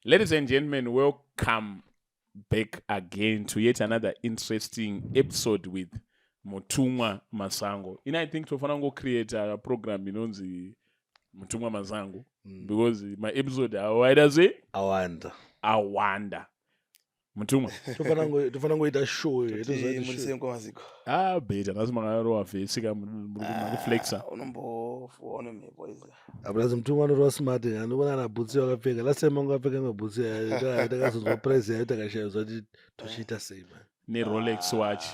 Ladies and gentlemen, welcome back again to yet another interesting episode with Mutumwa Masango. In I think tofanira kungocreate a program inonzi Mutumwa Masango because my episode awaita sei? Awanda. Awanda. Mutumwa. Tofanira ngoita show. Muri kwamaziko. Ah, better. Nhasi makarova vhesi ka, muri makuflexa. Unombofuwa nemhepo izi. Abulazi Mutumwa anorova smart, andikuona ana bhutsi vakapfeka. Last time anga akapfeka mabhutsi, takazonzwa price yayo, takashaya kuti tochiita sei, man. NeRolex watch.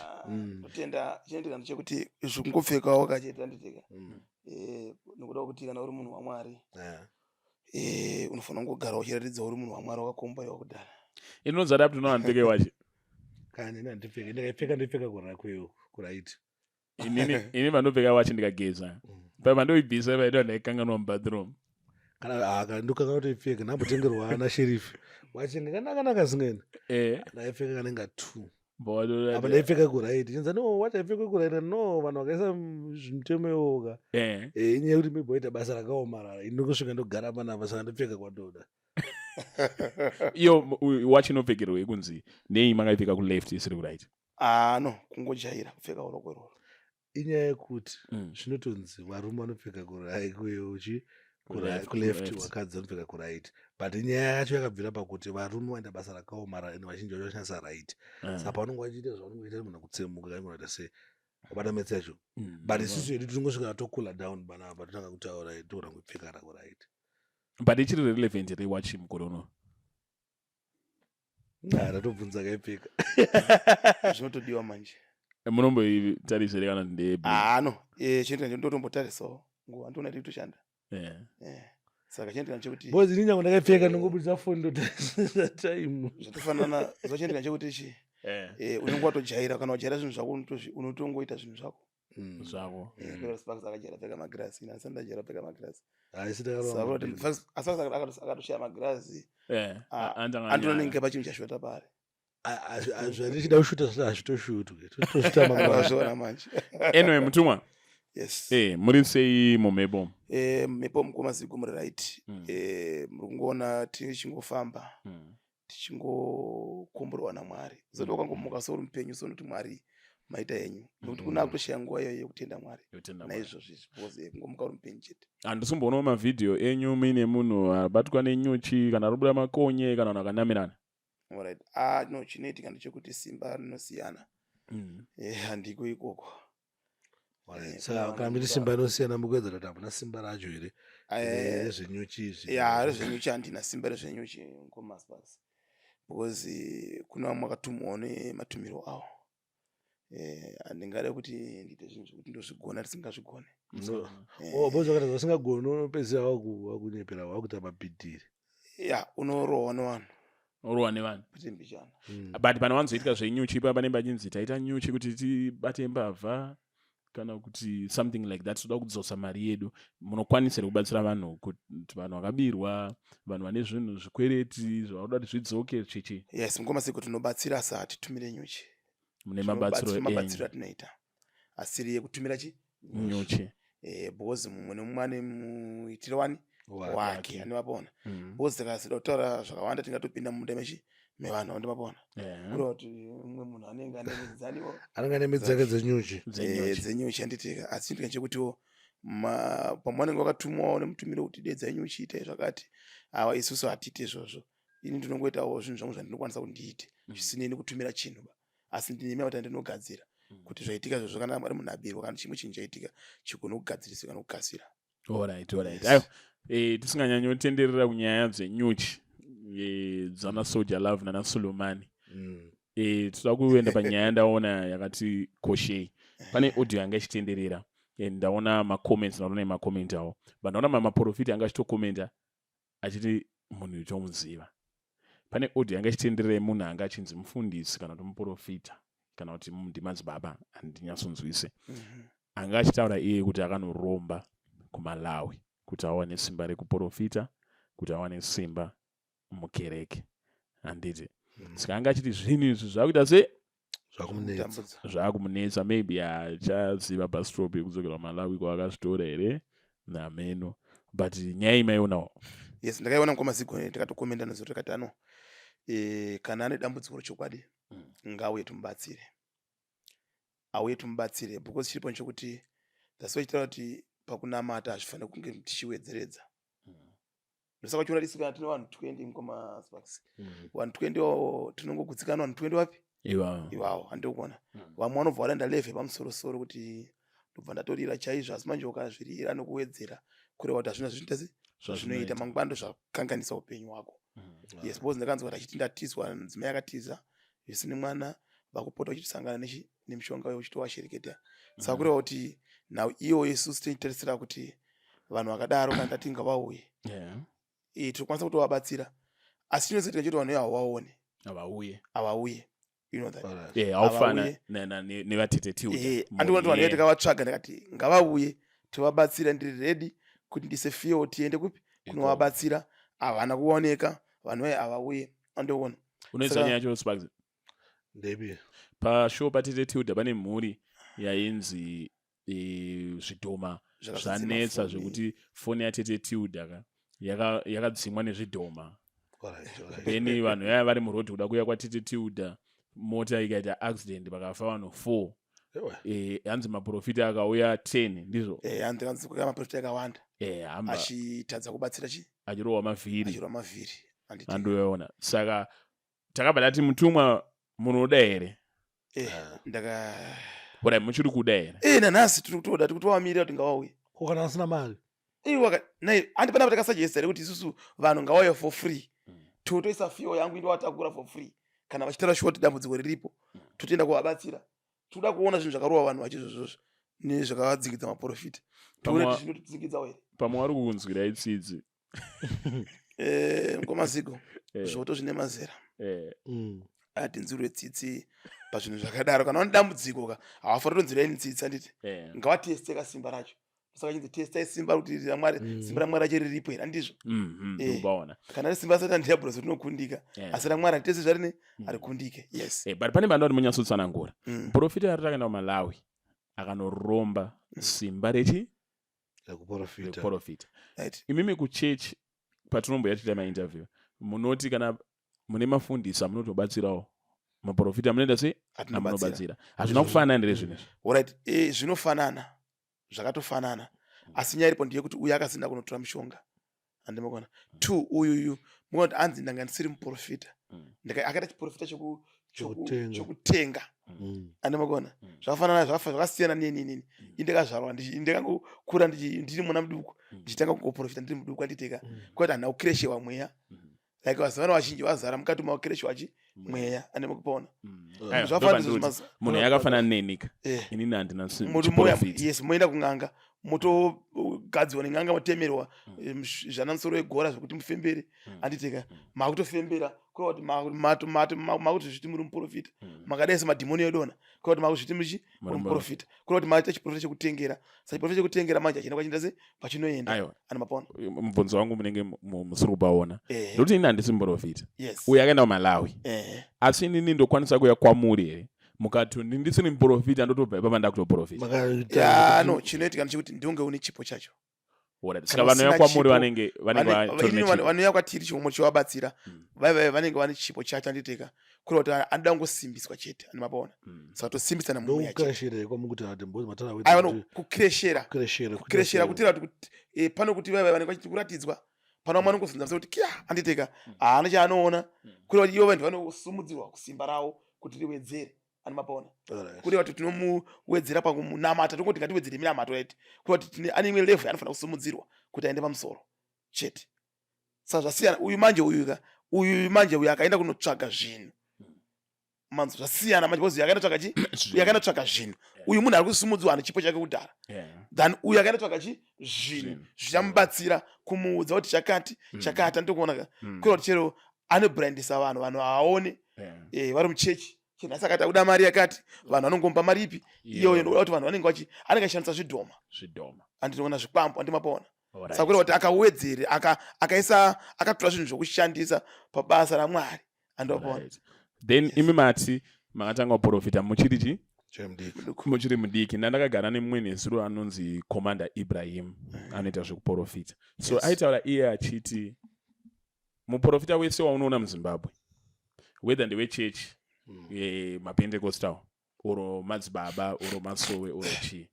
Kutenda chinoitika ndechekuti zvekungopfeka wakacheta nditeka, nekuda kwekuti kana uri munhu waMwari, unofanira kungogara uchiratidza uri munhu waMwari wakakomba kudhara. Inonzi adapt unowanipfeke watch. Kana ini handipfeke, ndikaipfeka ndopfeka kurakweyo kuright. Inini vandopfeka watch ndikageza. Pandoibvisa paita ndaikanganwa mubathroom. Kana ah, kana ndokanga kutoipfeka, ndambotengerwa nasherifi wachi ndakanaka singaini. Ndaipfeka kanenge two. Apa ndaipfeka kuright, chinzi no, wachi haipfekwe kuright. No, vanhu vakaisa zvimutemo iwoka. Inyaya yekuti maybe waita basa rakaomarara, ini ndongosvika ndogara panapa, saka ndopfeka kwandoda. Iyo watch inopfekerwa yekunzi nei makaipfeka kuleft isiri kuright? Ah, no, kungojaira kupfeka uroko iroro. Inyaya yekuti zvinotonzi varume vanopfeka kuchi Kuleft, kuleft, kuleft. Vakadzi vanopfeka kuright, but nyaya yacho yakabvira pakuti varume vaita basa rakaomarara ende vazhinji vacho vashandisa right, saka pavanonge vachiita zvavanonge vaita munhu kutsemuka kana kuita sei, wabata metsi yacho. But isusu yedu tinongosvika tocoola down panapa, totanga kutaura, togona kupfeka rakuright. But ichiri relevant here watch mukore uno? Ndatobvunza kaipfeka. Zvinotodiwa manje. Munomboitarisa here kana ndeye? Ah, no, chinoitika ndotombotarisawo nguva, ndoona tiri kutoshanda. Saka chinoitika ndechekuti because ini nyange ndakaipfeka ndongobudisa foni ndotarisa time. Zvatofanana, zvachinoitika ndechekuti chi unenge watojaira. Kana wajaira zvinhu zvako, unotongoita zvinhu zvako. Zvako. Sparks akajaira pfeka magirasi, ini handisati ndajaira pfeka magirasi. Haisi. Saka kuti asi akatoshaya magirasi, Ah, Andanganyara. andonenge pachinhu chashota pari. Zvandichida kushuta zvati hazvitoshutwe, totoshuta mangwana. Wazviona manje. Anyway, Mutumwa. Yes. Muri sei mumhepo? Mhepo mukoma Zigo, muri right. Muri kungoona tichingofamba, tichingokomborwa naMwari. Uzoti wakangomuka seuri mupenyu, sonoti Mwari maita henyu, nekuti kuna akutoshaya nguva iyoyo yekutenda Mwari. Yotenda Mwari. Naizvozvo izvi, because kungomuka uri mupenyu chete. Handisimboonawo mavhidhiyo enyu muine munhu abatwa nenyuchi, kana ari kubuda makonye, kana vanhu vakanamirana. Alright. Ah, no, chinoitika ndechekuti simba rinosiyana. Handiko ikoko. Saka kana muchiti simba inosiyana, mukuedzera kuti hamuna simba racho here rezvenyuchi izvi? Ya, rezvenyuchi handina simba rezvenyuchi, ngomaspas, because kuna vamwe vakatumwawo nematumiro avo. Handingade kuti ndiite zvinhu zvekuti ndozvigona tisingazvigone. No. Oh, because wakati usingagoni unopedzisira wakunyepera, wakuita mabhidhiri. Ya, unorohwa nevanhu. Orohwa nevanhu. Kwete mbichana. But panowanzoitika zvenyuchi ipa panenge pachinzi taita nyuchi kuti tibate mbavha kana kuti something like that, toda kudzosa mari yedu. Munokwanisa here kubatsira vanhu, kuti vanhu vakabirwa, vanhu vane zvinhu zvikwereti zvavanoda kuti zvidzoke, chichi? Yes, mukoma Siko, tinobatsira, asi hatitumire nyuchi. Mune mabatsiro Mabatsiro enyu? Atinoita asiri yekutumira chi Nyuchi. Because mumwe nemumwe ane muitiro wani Wake. wake, andimapona. Because tikasida kutaura zvakawanda, tingatopinda mumunda mechi mevanhu, andimapona. Kureva kuti mumwe munhu anenge ane midzaniwo Anenge ane midzi dzake dzenyuchi. Dzenyuchi. Dzenyuchi, handitika. Asi chinoitika chekutiwo pamwe vanenge vakatumwawo nemutumiro kuti dedzai nyuchi, itai zvakati. Awa, isusu hatiiti izvozvo. Ini ndinongoitawo zvinhu zvangu zvandinokwanisa kuti ndiite, zvisinei nekutumira chinhu ba, asi ndine mauta andinogadzira kuti zvaitika izvozvo, kana ari munhu abirwa kana chimwe chinhu chaitika, chigone kugadzirisika nokukasira. Alright. Aiwa, tisinganyanyotenderera kunyaya dzenyuchi, dzana Soldier Love nana Sulumani, toda kuenda panyaya ndaona yakati koshei. Pane audio yanga ichitenderera. Ndaona macomments, ndaona macomments awo, but ndaona maprofita anga achitokomenda achiti munhu uyu tomuziva. Pane audio yanga ichitenderera yemunhu anga achinzi mufundisi kana kuti muprofita kana kuti ndimadzibaba, handinyatsonzwise, anga achitaura iye kuti akanoromba kuMalawi kuti awane simba rekuprofita, kuti awane simba mukereke, handiti? Saka anga achiti zvinhu izvi zvakuita se Zvakumunetsa. Kutambudza. Zvakumunetsa. Maybe achaziva bus stop yekudzokera Malawi kwaakazvitora here, nameno. But nyaya iyi maionawo? Yes, ndakaiona mukoma Zigo, ndikatokomenda nazo, tikati ano kana ane dambudziko rechokwadi ngauye timubatsire, auye timubatsire, because chiripo nechekuti that's why chitaura kuti pakunamata hazvifaniri kunge tichiwedzeredza. Ndosaka uchiona isu kana tine vanhu 20, mukoma Sparks, vanhu 20 wavo tinongogutsikana, vanhu 20 wapi? Iwawo. Iwawo, handikuona. Vamwe vanobva vaenda level pamusorosoro kuti ndobva ndatorira chaizvo, asi manje ukazvirira nokuwedzera, kureva kuti hazvina zvinoita se zvazvinoita, mangwana ndozvakanganisa upenyu hwako. Yes, because ndakanzwa kuti achiti ndatizwa, mudzimai akatiza zvisine mwana, vakupota uchitisangana nemishonga uyo uchitowashereketa. Saka kureva kuti nhau iyoyo isusu tichitarisira kuti vanhu vakadaro kana tati ngavauye, tinokwanisa kutovabatsira, asi chinozoitika chekuti vanhu ivo havaone. Havauye. Havauye, you know that. Haufana Havauye. nevatete Tilda. Andikuona kuti vanhu ivo tikavatsvaga, ndikati ngavauye tovabatsira, ndiri ready kuti ndise fiyo tiende kupi kunovabatsira. Havana kuoneka vanhu vaye, havauye, andikuona. Unoziva nyaya yacho, Sparks? Ndepi? Pashow patete Tilda pane mhuri yainzi zvidhoma Zvakazadzima zvanetsa foni. Zvekuti foni yatete Tilda ka yakadzimwa nezvidhoma. Alright. Then vanhu vaya vari murodhi kuda kuuya kwatete Tilda, mota ikaita accident, vakafa vanhu 4. Ewe. Hanzi maprofita akauya 10, ndizvo? Hanzi kanzi maprofita akawanda Hamba achitadza kubatsira chi achirohwa mavhiri. Achirwa mavhiri, handiti? Andoona. Saka takabva tati, mutumwa munoda here? Ndaka Ora muchiri kuda here? Nanhasi tiri kutoda, tiri kutovamirira kuti ngavauye. Ko kana asina mari? Iwaka nai handi panapa takasuggesta here kuti isusu vanhu ngavauye for free? Totoisa fiyo yangu indovatakura for free kana vachitaura sure kuti dambudziko riripo, totoenda kuvabatsira. Toda kuona zvinhu zvakarova vanhu vachizvozvozvo nezvakavadzingidza maprofita, toone kuti zvinotidzingidzawo here. Pamwe vari kukunzwirai tsitsi. Mukoma Zigo, zvoto zvine mazera. Atinzwirwe tsitsi pazvinhu zvakadaro. Kana une dambudziko ka, havafaniri kutonzwira ini tsitsi, handiti? Ngavateste kasimba racho. Saka chinzi testai simba kuti ramwari, simba ramwari racho riripo here, handizvo? Ndikubaona. Kana riri simba rasatani diablos, rinokundika, asi ramwari hatitese zvarine harikundike, yes. But pane vanoda kuti munyatsotsanangura. Muprofita ari takaenda kuMalawi akanoromba simba rechi Rekuprofita. Rekuprofita. Imimi kuchechi patinomboya tiita mainterview, munoti kana mune mafundisi amunotobatsirawo, maprofita munoenda sei? Atinobatsira. Amunobatsira. Hazvina kufanana ndere zvinhu izvi? Alright, zvinofanana, zvakatofanana, asi nyaya iripo ndeyekuti uyu akasinda kunotora mishonga, handimakona two, uyuyu muona kuti anzi ndanga ndisiri muprofita. Akaita chiprofita Chekutenga. Chokutenga. Handimakona. Zvakafanana, zvakasiyana neninini. Indakazvarwa ndakangokura ndiri mwana muduku, ndichitanga kungoprofita ndiri muduku, anditeka kwati handina kukireshewa mweya like vazivana vazhinji vazara mukati makukireshewa chi mweya, andimakupaona. Aiwa, Zvafanana ndobva ndoti, munhu yakafanana nenika, inini handina Muri chiprofita. Yes, moenda kun'anga, motogadziwa nen'anga, motemerwa zvana musoro wegora zvekuti mufembere, handiteka? Makutofembera kureva kuti makutozviti muri muprofita. Makadai semadhimoni edona, kureva kuti makuzviti muchi muri muprofita, kureva kuti maita chiprofita chekutengera. Saka chiprofita chekutengera manje hachina kwachienda se kwachinoenda. Aiwa. Ani mapona? Mubvunzo wangu munenge musiri kupaona. Ndokuti inini handisi muprofita. Uyu akaenda kuMalawi, asi inini ndokwanisa kuuya kwamuri here, mukati ndisiri muprofita, ndotobva ipapa ndakutoprofita? Makaita Ya, no, chinoitika ndechekuti ndinge une chipo chacho. Alright, Kana saka vanouya usina kwamuri chipo, vanenge vatori inini nechipo. vanouya kwatiri, chimwe chivabatsira, vai vanenge vane chipo chacho, anditeka? Kureva kuti anoda kungosimbiswa chete, ani mapaona? Saka tosimbisana mumweya chete. Ndokukreshera kwamukuti ati mbozi matara. Aiwa, no, kukreshera. Kukreshera. Kukreshera kutira kuti pano kuti vai vanenge vachiti kuratidzwa pano, vamwe vanongozunza musoro kuti kya, anditeka? Haana chaanoona. Kureva kuti ivo vanhu vanosumudzirwa kusimba ravo kuti riwedzere, ani mapaona? Kureva kuti tinomuwedzera pakumunamata, tongoti ngatiwedzere minamato, right? Kureva kuti ane imwe level yaanofanira kusumudzirwa kuti aende pamusoro chete. Saka zvasiyana. Uyu manje, uyu ka, uyu manje, uyu akaenda kunotsvaga zvinhu manzo, zvasiyana manje, because uyu akaenda tsvaga chi uyu akaenda tsvaga zvinhu. Uyu munhu ari kusumudzwa ane chipo chake kudhara than uyu akaenda tsvaga chi zvinhu Zvinhu. zvichamubatsira kumuudza kuti chakati chakati, anditokuona ka? Kureva kuti chero anobrandisa vanhu, vanhu havaone. Vari muchechi, chinhasi akati akuda mari yakati, vanhu vanongomupa mari ipi iyoyo, ndokuda kuti vanhu vanenge vachi anenge achishandisa zvidhoma. Zvidhoma. Andinoona zvikwambo, andimapaona? Saka kureva kuti akawedzere akaisa, akatora zvinhu zvokushandisa pabasa ramwari, andimapaona? Alright. Then imi mati makatanga kuprofita muchiri chi Muchiri mudiki. Ndandakagara nemumwe nezuro anonzi Commander Ibrahim, anoita zvekuprofita. So aitaura iye achiti muprofita wese waunoona muZimbabwe, whether ndewechechi maPentecostal or madzibaba or masowe or chii,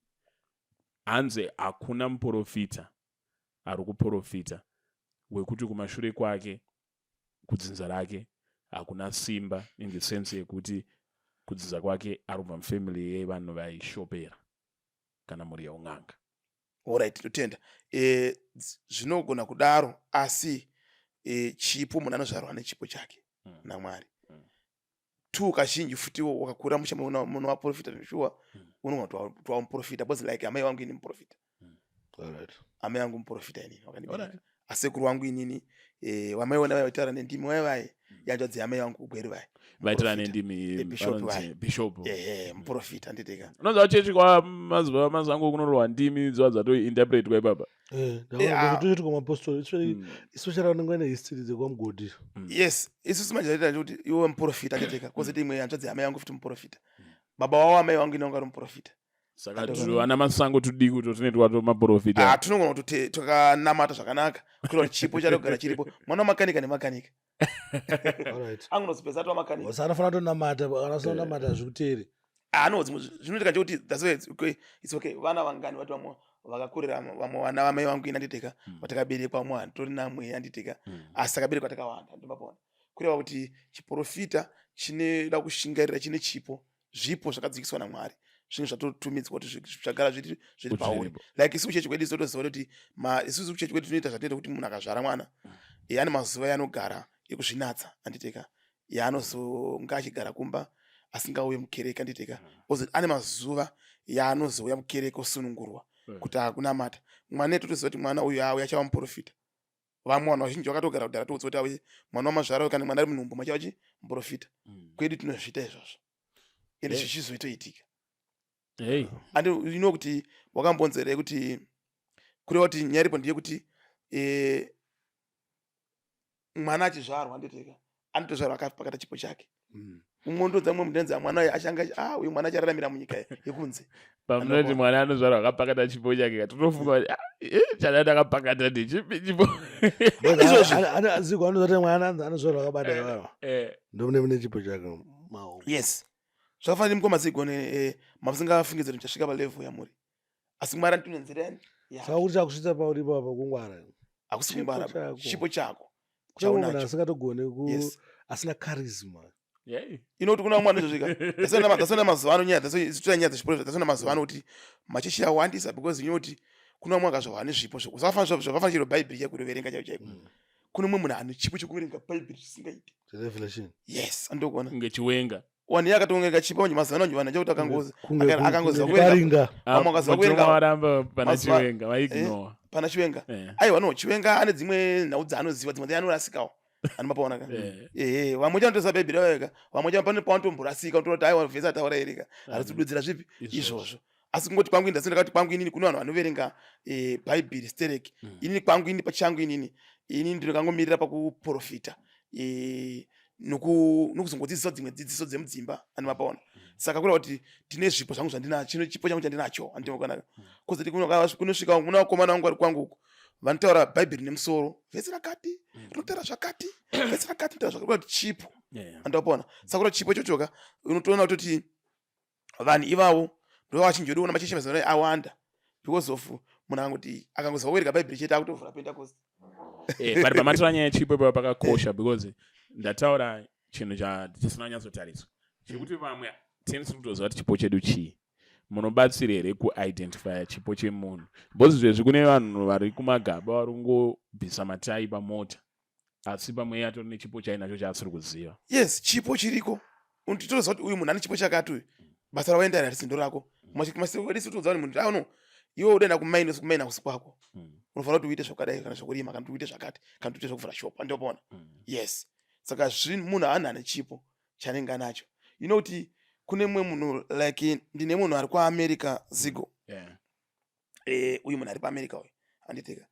hanzi hakuna muprofita ari kuprofita wekuti kumashure kwake, kudzinza rake hakuna simba, in the sense yekuti kudzinza kwake ari kubva mufamily yevanhu vaishopera kana mhuri yeun'anga. Alright, totenda. Zvinogona kudaro, asi chipo, munhu anozvarwa nechipo chake naMwari. Two, kazhinji futiwo wakakura musha muno vaprofita, shuwa unogona kuti wamuprofita, because like amai vangu ini muprofita. Amai vangu muprofita inini vakandibereka. Asekuru vangu inini, vamaiona vaitaura nendimi vai vai, yanzvadzi yamai vangu kuGweru vai. Vaitira nendimi. Bishop. Vanonzi vai. Bishop. Ehe, muprofita, nditeka. Unonzwa chechi kwa mazuva angu kunorohwa ndimi dziva dzatointerpretwa ipapa. Tochiti kwamapostori, especially vanenge vane history dzekwamugodhi. Yes, isusu manje taita kuti iwe muprofita, nditeka, kozoti imwe hanzvadzi yamai vangu futi muprofita, baba wavo amai vangu inonga ari muprofita. Saka vana masango tudiki kuto tine twato maprofita. Ah, tinogona kuti takanamata zvakanaka kuita kuti chipo chatogara chiripo. Mwana wamakanika nemakanika angunozipesa ati wamakanika. Saka anofanira kutonamata, kana usina kunamata zvikuteeri. Ah, no, dzimwe zvinoitika ndechekuti that's why it's okay, it's okay. Vana vangani vati vamwe vakakurira, vamwe vana vamai vangu ina, nditeka, vatakaberekwa, vamwe handitori namwe, anditeka, asi takaberekwa takawanda, ndimapona. Kureva kuti chiprofita chinoda kushingairira, chine chipo, zvipo zvakadzikiswa naMwari, zvinhu zvatotumidzwa kuti zvagara zviri Kuti pauri. zviripo. Like isusu kuchechi kwedu totoziva kuti isusu kuchechi kwedu tinoita zvatinoita kuti munhu akazvara mwana, ane mazuva yaanogara ekuzvinatsa, anditeka, yaanozonga achigara kumba asingauye mukereke, anditeka, ozoti ane mazuva yaanozouya mukereke osunungurwa kuti akunamata. Mwana totoziva kuti mwana uyu auya achava muprofita. Vamwe vanhu vazhinji vakatogara kudhara toudza kuti auye mwana wamazvara, kana mwana ari munhumbu machava chi muprofita. Kwedu tinozviita izvozvo, ende zvichizoitoitika. And you know kuti wakambonzerei kuti kureva kuti nyaya iripo ndeyekuti mwana achizvarwa, ndeteka, anotozvarwa akapakata chipo chake. Umwe mumwe mundenza mwana uyu achanga, ah, uyu mwana achararamira munyika yekunze. Pamunoti mwana anozvarwa akapakata chipo chake, tinofunga kuti, "Ah, chana ndakapakata ndechipi chipo?" Izvozvo. Ziko anozati mwana anozvarwa akabata ivava, ndomune mune chipo chake maoko. Yes, zvakafanana nemukoma Zigone, mamusingafungidziri muchasvika palevel yamuri, asi Mwari anotine nzira yani yake. Saka kuti chakusvitsa pauri ipapa kungwara? Hakusi Chipo kungwara, chako. Chipo chako Kune munhu chaunacho. asingatogone ku asina charisma. Inoti kuna vamwe vanozosvika dzasona mazuva ano nyaya dzatoita nyaya dzechiprofita dzasona mazuva ano kuti machechi awandisa, because you know kuti kuna vamwe akazvarwa nezvipo zvakafanira chero Bhaibheri chaiko kutoverenga chaiko chaiko. Kune mumwe munhu ane chipo chekuverenga Bhaibheri zvisingaiti. Revelation. Yes, andokuona. Kunge Chiwenga. Wani yakatonga chipo manje mazuva ano vanhu chakuti Kunge akangoziva kunge kuverenga. Baringa. Vamwe vakaziva kuverenga. Varamba pana Chiwenga vaignore. Pana Chiwenga. Aiwa, no, Chiwenga ane dzimwe nhau dzaanoziva, dzimwe dzaanorasikao, anomapaona ka. Ehe, vamwe chanotoziva Bhaibheri vaveka, vamwe cha pane pavanotomborasika, unotoona kuti aiwa, vhesi ataura ereka harisi kududzira zvipi Izvozvo. Izvozvo. Asi kungoti kwangu ini ndakati kwangu inini kune vanhu vanoverenga Bhaibheri sterek. Inini kwangu ini pachangu inini ndinokangomirira pakuprofita, nokuzongodzidzisa dzimwe dzidziso dzemudzimba, anomapaona. Saka kureva kuti tine zvipo zvangu zvandinacho, chino chipo changu chandinacho, andinokanaka. Kozoti kunosvika kuna vakomana vangu vari kwangu uku vanotaura Bhaibheri nemusoro, vhesi rakati rinotaura zvakati, vhesi rakati rinotaura zvakati, kureva kuti chipo. Andapona. Saka kureva chipo ichochoka, unotoona kutoti vanhu ivavo ndo vazhinji vedu ona machechi mazuva ano awanda because of munhu akangoti akangoziva kuverenga Bhaibheri chete akutovhura Pentecost. But pamatora nyaya yechipo ipapo pakakosha, because ndataura chinhu chisina kunyatsotariswa chekuti vamwe tinisi kutoziva kuti chipo chedu chii. Munobatsira here kuidentifya chipo chemunhu? Because zvezvi kune vanhu vari kumagaba vari kungobvisa matai pamota, asi pamwe iye atori nechipo chainacho chaasiri kuziva. Yes, chipo chiriko. Tinoziva kuti uyu munhu ane chipo chakati, uyu basa rawaenda harisi ndo rako. Masisi toudza kuti munhu ano iwe udaenda kumaini, kumaini hakusi kwako. Unofanira kuti uite zvakadai, kana zvokurima, kana kuti uite zvakati, kana kuti uite zvokuvhura shop, andopona. Yes, saka munhu haana ane chipo chanenge anacho. You know kuti kune mumwe munhu, like ndine munhu ari kuAmerica, Zigo. Uyu munhu ari paAmerica uyu, handitika,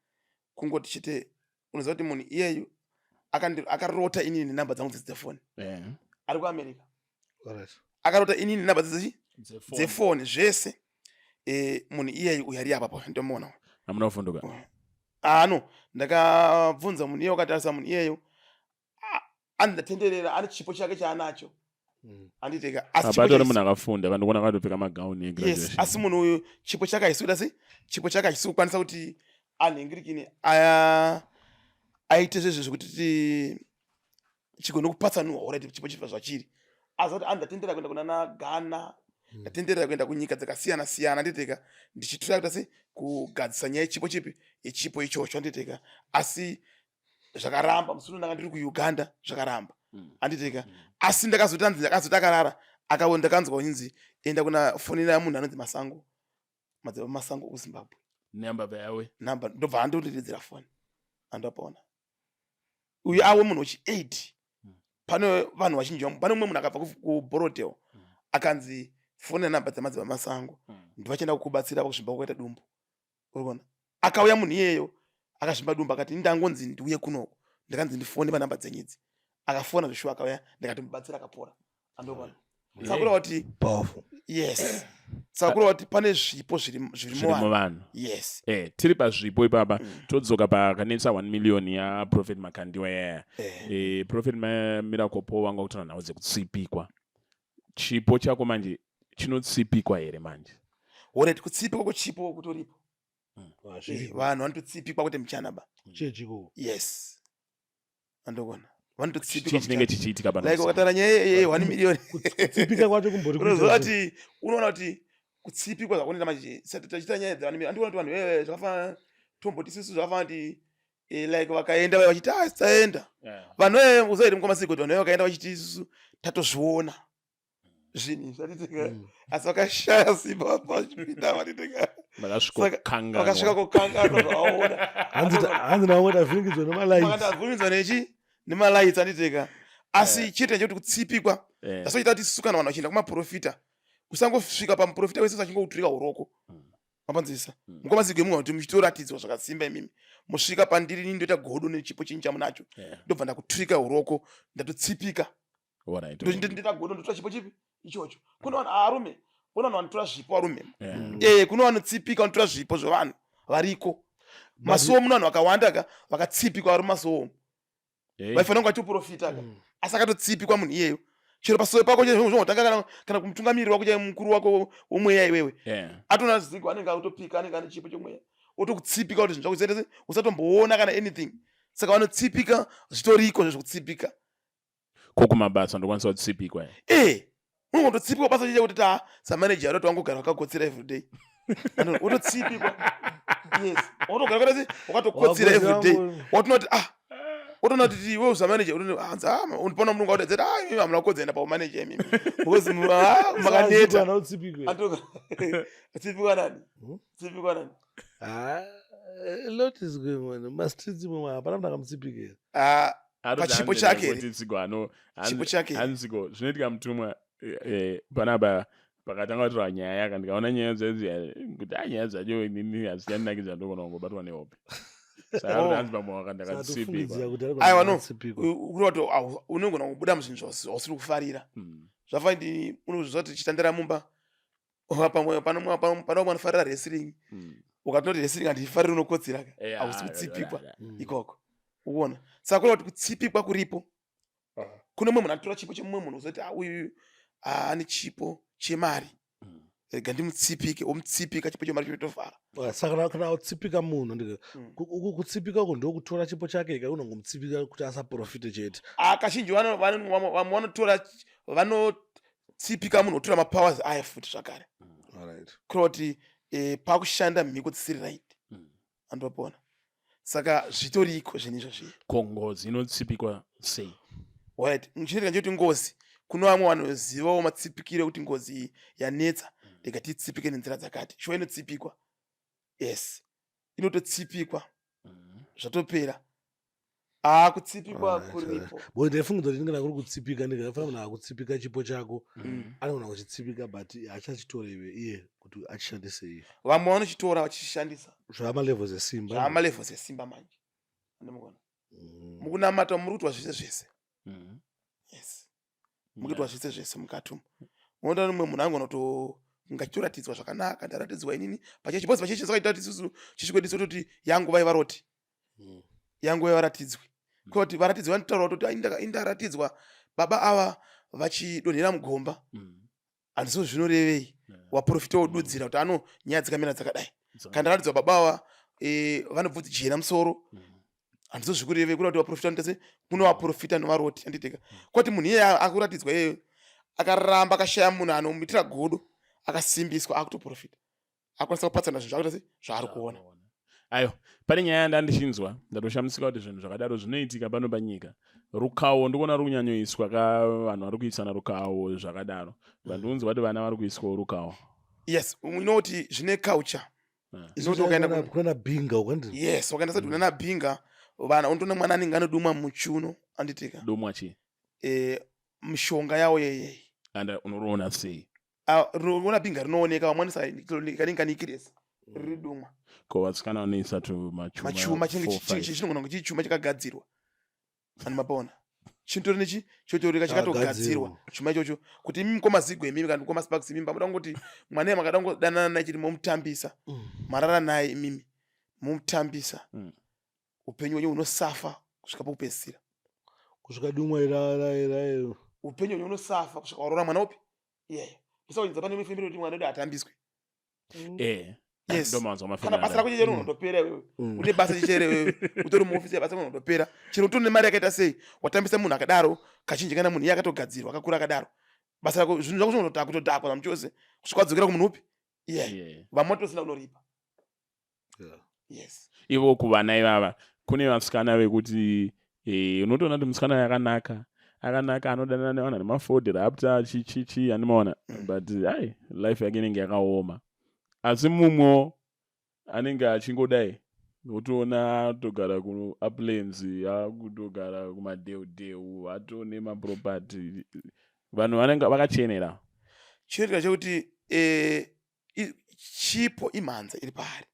kungoti chete unoziva kuti munhu iyeyu akarota inini nenamba dzangu dzedzi dzefoni. Ari kuAmerica. Akarota inini nenamba dzedzi. Dzefoni zvese. Munhu iyeyu uyu ari apa pa ndomuona. Hamuna kuvhunduka? Ah, no, ndakabvunza munhu iyeyo, akatarisa munhu iyeyo, andatenderera ane chipo chake chaanacho. Anditeka asi chipo Apatori munhu akafunda, kandikuona akatopfeka magauni yes egraduation. Asi munhu uyu chipo chake haisi kuita sei, chipo chake hachisi kukwanisa kuti anhingirikini aya aite zvezvo zvekuti chigone kupatsanurwa. Alright, chipo chipa zvachiri, asi kuti andatendera kuenda kuna Ghana, ndatenderera kuenda kunyika dzakasiyana siyana, nditeka ndichitora kuita sei, kugadzisa nyaya yechipo chipi, yechipo ichocho, anditeka, asi zvakaramba. Musi uno ndanga ndiri kuUganda, zvakaramba. Anditeka, asi ndakazotanzi ndakazoti akarara akawo, ndakanzwa kunzi enda kuna fonera munhu anonzi Masango, Madzibaba Masango kuZimbabwe. Namba yawe? Namba, ndobva andondiridzira foni, andapaona uyu awe munhu wechi8. Pane vanhu vazhinji pane mumwe munhu akabva kuBorrowdale, akanzi fonera namba dzaMadzibaba Masango, ndivachienda kukubatsira pakuzvimba kwakaita dumbu. Urikuona, akauya munhu iyeyo akazvimba dumbu, akati ndangonzi ndiuye kunoko, ndakanzi ndifone panamba dzenyu idzi. Akafona zvishuwa, akauya, ndikatomubatsira, akapora. Andokona, saka kureva kuti Powerful. Yes, saka kureva kuti pane zvipo zviri zviri zviri muvanhu. Muvanhu. Yes. Tiri pazvipo ipapa, todzoka pakanetsa 1 million yaProphet Makandiwa yaya. Prophet Miracle Paul vanga kutaura nhau dzekutsipikwa. Chipo chako manje chinotsipikwa here manje? Alright, kutsipikwa kwechipo kutoripo. Ah, zviriko. Vanhu vanitotsipikwa kuti muchana ba. Chechiko? Yes, andokona Chii vanototsipikwa. chinenge chichiitika pano? Like ukataura nyaya ye 1 million, Kutsipika kwacho kumbori kuita unoziva sei? kuti unoona kuti kutsipikwa zvakunoita manje, sati tachiita nyaya dze 1 million, andikuona kuti vanhu veve zvakafanana, tomboti isusu zvakafanana kuti like vakaenda vaya vachiti ah, taenda, vanhu veve uzaiti mukoma kuti vanhu veve vakaenda vachiti isusu tatozviona zvinhu zvatitika, asi vakashaya simba vachipinda vatitika. Vakasvikokanganwa. Vakasvika kukanganwa zvavaona. Hanzi nawo tavhiringidzwa nemalights. Vakatavhungidzwa nechi nemalights, anditeka, asi chete ndechekuti kutsipikwa zvasoita kuti isusu kana vanhu vachienda kumaprofita, usangosvika pamuprofita wese achingokuturika uroko. Mapanzisa? Mukoma Zigwe, munhu kuti muchitoratidzwa zvakasimba, imimi musvika pandiri, ini ndoita godo nechipo chinyi chamunacho, ndobva ndakuturika uroko, ndatotsipika. Ndoita godo, ndotora chipo chipi ichocho. Kune vanhu arume, kune vanhu vanotora zvipo, arume. Kune vanotsipika, vanotora zvipo zvevanhu variko masuo. Muno vanhu vakawanda ka vakatsipikwa vari mumasuo, vaifanira kunge vachitoprofita ka, asi akatotsipikwa munhu iyeyo. Chero pasuo pako zvongotanga kana kumutungamiriri wako chaiye, mukuru wako womweya iwewe, atona Zigo anenge autopika, anenge ane chipo chomweya, otokutsipika kuti zvinhu zvako zvisaite, usatomboona kana anything. Saka vanotsipika zvitoriko zvezvokutsipika. Ko kumabasa ndokwanisa kutsipikwa here? Unongototsipikwa basa chicha kuti ta samanager aroti wangogara wakakotsira everyday. Wototsipikwa, yes, wotogara wakati wakatokotsira everyday, watonoti ah, wotoona kuti iwe samanager hanzi ah, pano munhu ungaudedzera, ah, imi hamuna kukodzera paumanager imimi, because ah, makaneta. Kana utsipikwe. Tsipikwa nani? Hmm? Tsipikwa nani? Ah, a lot is going on mastreets imwe, hapana munhu akamutsipikira. Ah, pachipo chake here? Chipo chake here? Hanziko zvinoitika mutumwa, panapa pakatanga kutorwa nyaya yaka, ndikaona nyaya dzedzi kuti a nyaya dzacho inini hazichandinakidza, ndogona kungobatwa nehope. Saka Oh. hanzi pamwe waka ndakatsipikwa. Satofungidzira kuti ari Aiwa, no. kutsipikwa. Kureva kuti unogona kubuda muzvinhu zvausiri kufarira. Zvafanira unozviziva kuti chitandira mumba, pamwe pano pano vanofarira wrestling, ukatinoti wrestling handifariri, unokotsira ka. Hausi kutsipikwa ikoko, ukuona? Saka kureva kuti kutsipikwa kuripo. Kune mumwe munhu anotora chipo chemumwe munhu, uzoti ah, uyu ane chipo chemari, rega ndimutsipike, womutsipika, chipo chemari chotovhara. Ah, saka kana utsipika munhu ndika uku kutsipika uku ndokutora chipo chake ika unongomutsipika kuti asaprofite chete? Ah, kazhinji vamwe vanotora, vanotsipika munhu otora mapowers aya futi zvakare. Kureva kuti pakushanda mhiko dzisiri right. Andopona, saka zvitoriko zvinhu izvo zviya. Ko ngozi inotsipikwa sei? Right, chinoitika ndechekuti ngozi, kuno vamwe vanozivawo matsipikiro ekuti ngozi iyi yanetsa, rega titsipike nenzira dzakati. Shuwa inotsipikwa, yes, inototsipikwa, zvatopera. Aa, kutsipikwa kuripo. Bo ndaifungidzwa kuti ndingana kuri kutsipika, ndikafanira munhu akutsipika chipo chako, anogona kuchitsipika but hachachitora iwe iye kuti achishandise iye. Vamwe vanochitora vachishandisa. Zvaamalevels esimba. Zvaamalevels esimba manje, andimukona. Mukunamata muri kuitwa zvese zvese. Yes, muri kuitwa zvese zvese mukati umu. Unoona mumwe munhu angona kuto ngachitoratidzwa zvakanaka, ndaratidzwa inini pachechi, because pachechi zvakaita kuti isusu chechi kwedu tototi yanguva yevaroti. Yanguva yevaratidzwi. Kuti varatidzwi vanotaura kuti indaratidzwa baba ava vachidonhera mugomba. Handizvo zvinorevei? Waprofita wodudzira kuti ano nyaya dzakamira dzakadai. Kana ndaratidzwa baba ava vane bvudzi jena musoro. Handizvo zvikurevei? Kuna kuti vaprofita vanoita sei? Kune vaprofita nevaroti, handiteka. Kwati munhu iyeye akuratidzwa iyeyo akaramba akashaya munhu anomuitira godo, akasimbiswa, akutoprofita, akwanisa kupatsana zvinhu zvakuita sei zvaari kuona. Ayo, pane nyaya yandandichinzwa, ndatoshamisika kuti zvinhu zvakadaro zvinoitika pano panyika. Rukawo ndikuona ruri kunyanyoiswa ka, vanhu vari kuisana rukawo zvakadaro. Vandiunzwa kuti vana vari kuiswawo rukawo. Yes, unoti zvine culture. Inoti ukaenda kunana Binga ukandi. Yes, ukaenda sati kunana Binga, vana unotoona mwana anenge anodumwa muchuno, anditika. Dumwa chii? Mishonga yawo yeyei. And unoriona sei? Rinoona Binga rinooneka, vamwe vanoisa kanenge kanikiresi riri dumwa. Ko vasikana vanoisa tu machuma? Machuma chinenge chinogona kunge chiri chuma chakagadzirwa. Ani mapaona? Chinotori nechi chotorika chakatogadzirwa chuma ichocho kuti imi mukoma Zigo, imimi kana mukoma Sparks, imimi pamuda kungoti mwana iye makada kungodanana naye chiri momutambisa, marara naye imimi momutambisa, upenyu hwenyu hunosafa kusvika pokupedzisira. Kusvika dumwa ira. Upenyu hwenyu hunosafa kusvika waroora mwana upi iyeye. Musakunyidza pane mifembero kuti mwana wedu hatambiswi. Yes. Ndomanzwa Kana mafemero. Basa rako chero unotopera iwewe. Une basa chichere iwewe, utori muofisi yebasa unotopera. Chero utori nemari yakaita sei, watambisa munhu akadaro, kazhinji kana munhu iye akatogadzirwa akakura akadaro, basa rako, zvinhu zvako zvinotodhakwa, kutodhakwa zvamuchose kusvika wadzokera kumunhu upi iye. Vamwe tosina kunoripa. Yes. Ivo kuvana ivava kune vasikana vekuti unotoona kuti musikana yakanaka, akanaka, anodanana nevanhu ane maFord Raptor, chichichi, andimaona, but ai life yake inenge yakaoma. Asi mumwewo anenge achingodai, wotoona atogara kuUplands, akutogara kumadheudheu, atone maproperty. Vanhu vanenge vakachenera. Chinoitika chekuti chipo imhanza iri paari.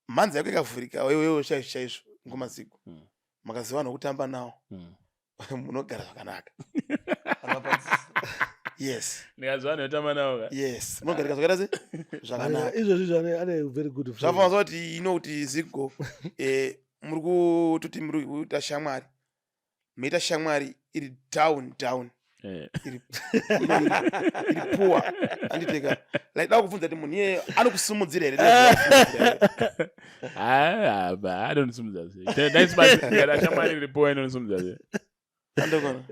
Mhanza yako ikavhurika wewewe chaizvo chaizvo, ngoma Zigo, makaziva vanhu vokutamba nawo, munogara zvakanaka. Yes. Ndikaziva vanhu votamba nawo ka? Yes, munogarika zvakaita se zvakanaka. Izvozvi ane very good friend. Zvafanira kuti ino kuti Zigo, muri kutoti muri kuita shamwari, moita shamwari iri down down, iri poor, anditeka. Like da kubvunza kuti munhu iyeye anokusimudzira here? Anondisimudza sei? Daisindikada shamwari iri poor inondisimudza sei? Andokona.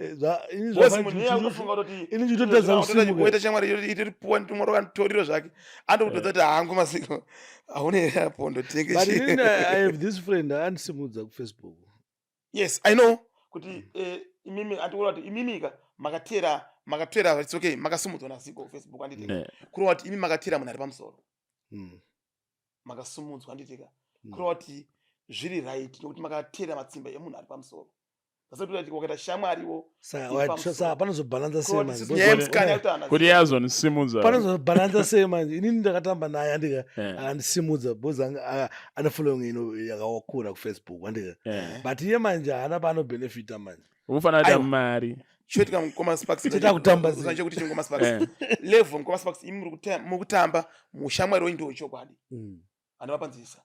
Ini Boss, munhu iyeye akufunga kutoti ini ndichitotadza kusimuka. Woita shamwari itori poor, nditumwa rwakanditoriro zvake, andokutodza kuti hangu masiko haune here apo ndotenge. But inini I have this friend andisimudza kuFacebook. Yes, I know kuti imimi, andikuona kuti imimika makatera, makatera, it's okay, makasimudzwa naZigo kuFacebook, anditeka. Kureva kuti imi makatera munhu ari pamusoro. Makasimudzwa, anditeka. Kureva kuti zviri right nokuti makatera matsimba emunhu ari pamusoro. Zasati wakaita shamwariwo iri pamusoro. Saka panozobhalanza sei Kureva manje? kuti nyaya yemusikana yekuti haana Kuti yazonisimudza? Panozobhalanza sei manje? Inini ndakatamba naye, andika, akandisimudza because ane following ino yakakura kuFacebook, andika. But iye manje haana paanobenefita manje. Unofanira kuita Aiwa. mari. Chinoitika, mukoma Sparks, Toita kutamba sei? chekuti chingoma Sparks level, mukoma Sparks, imi muri kutamba mushamwari wenyu ndowechokwadi. Andivapanzisa.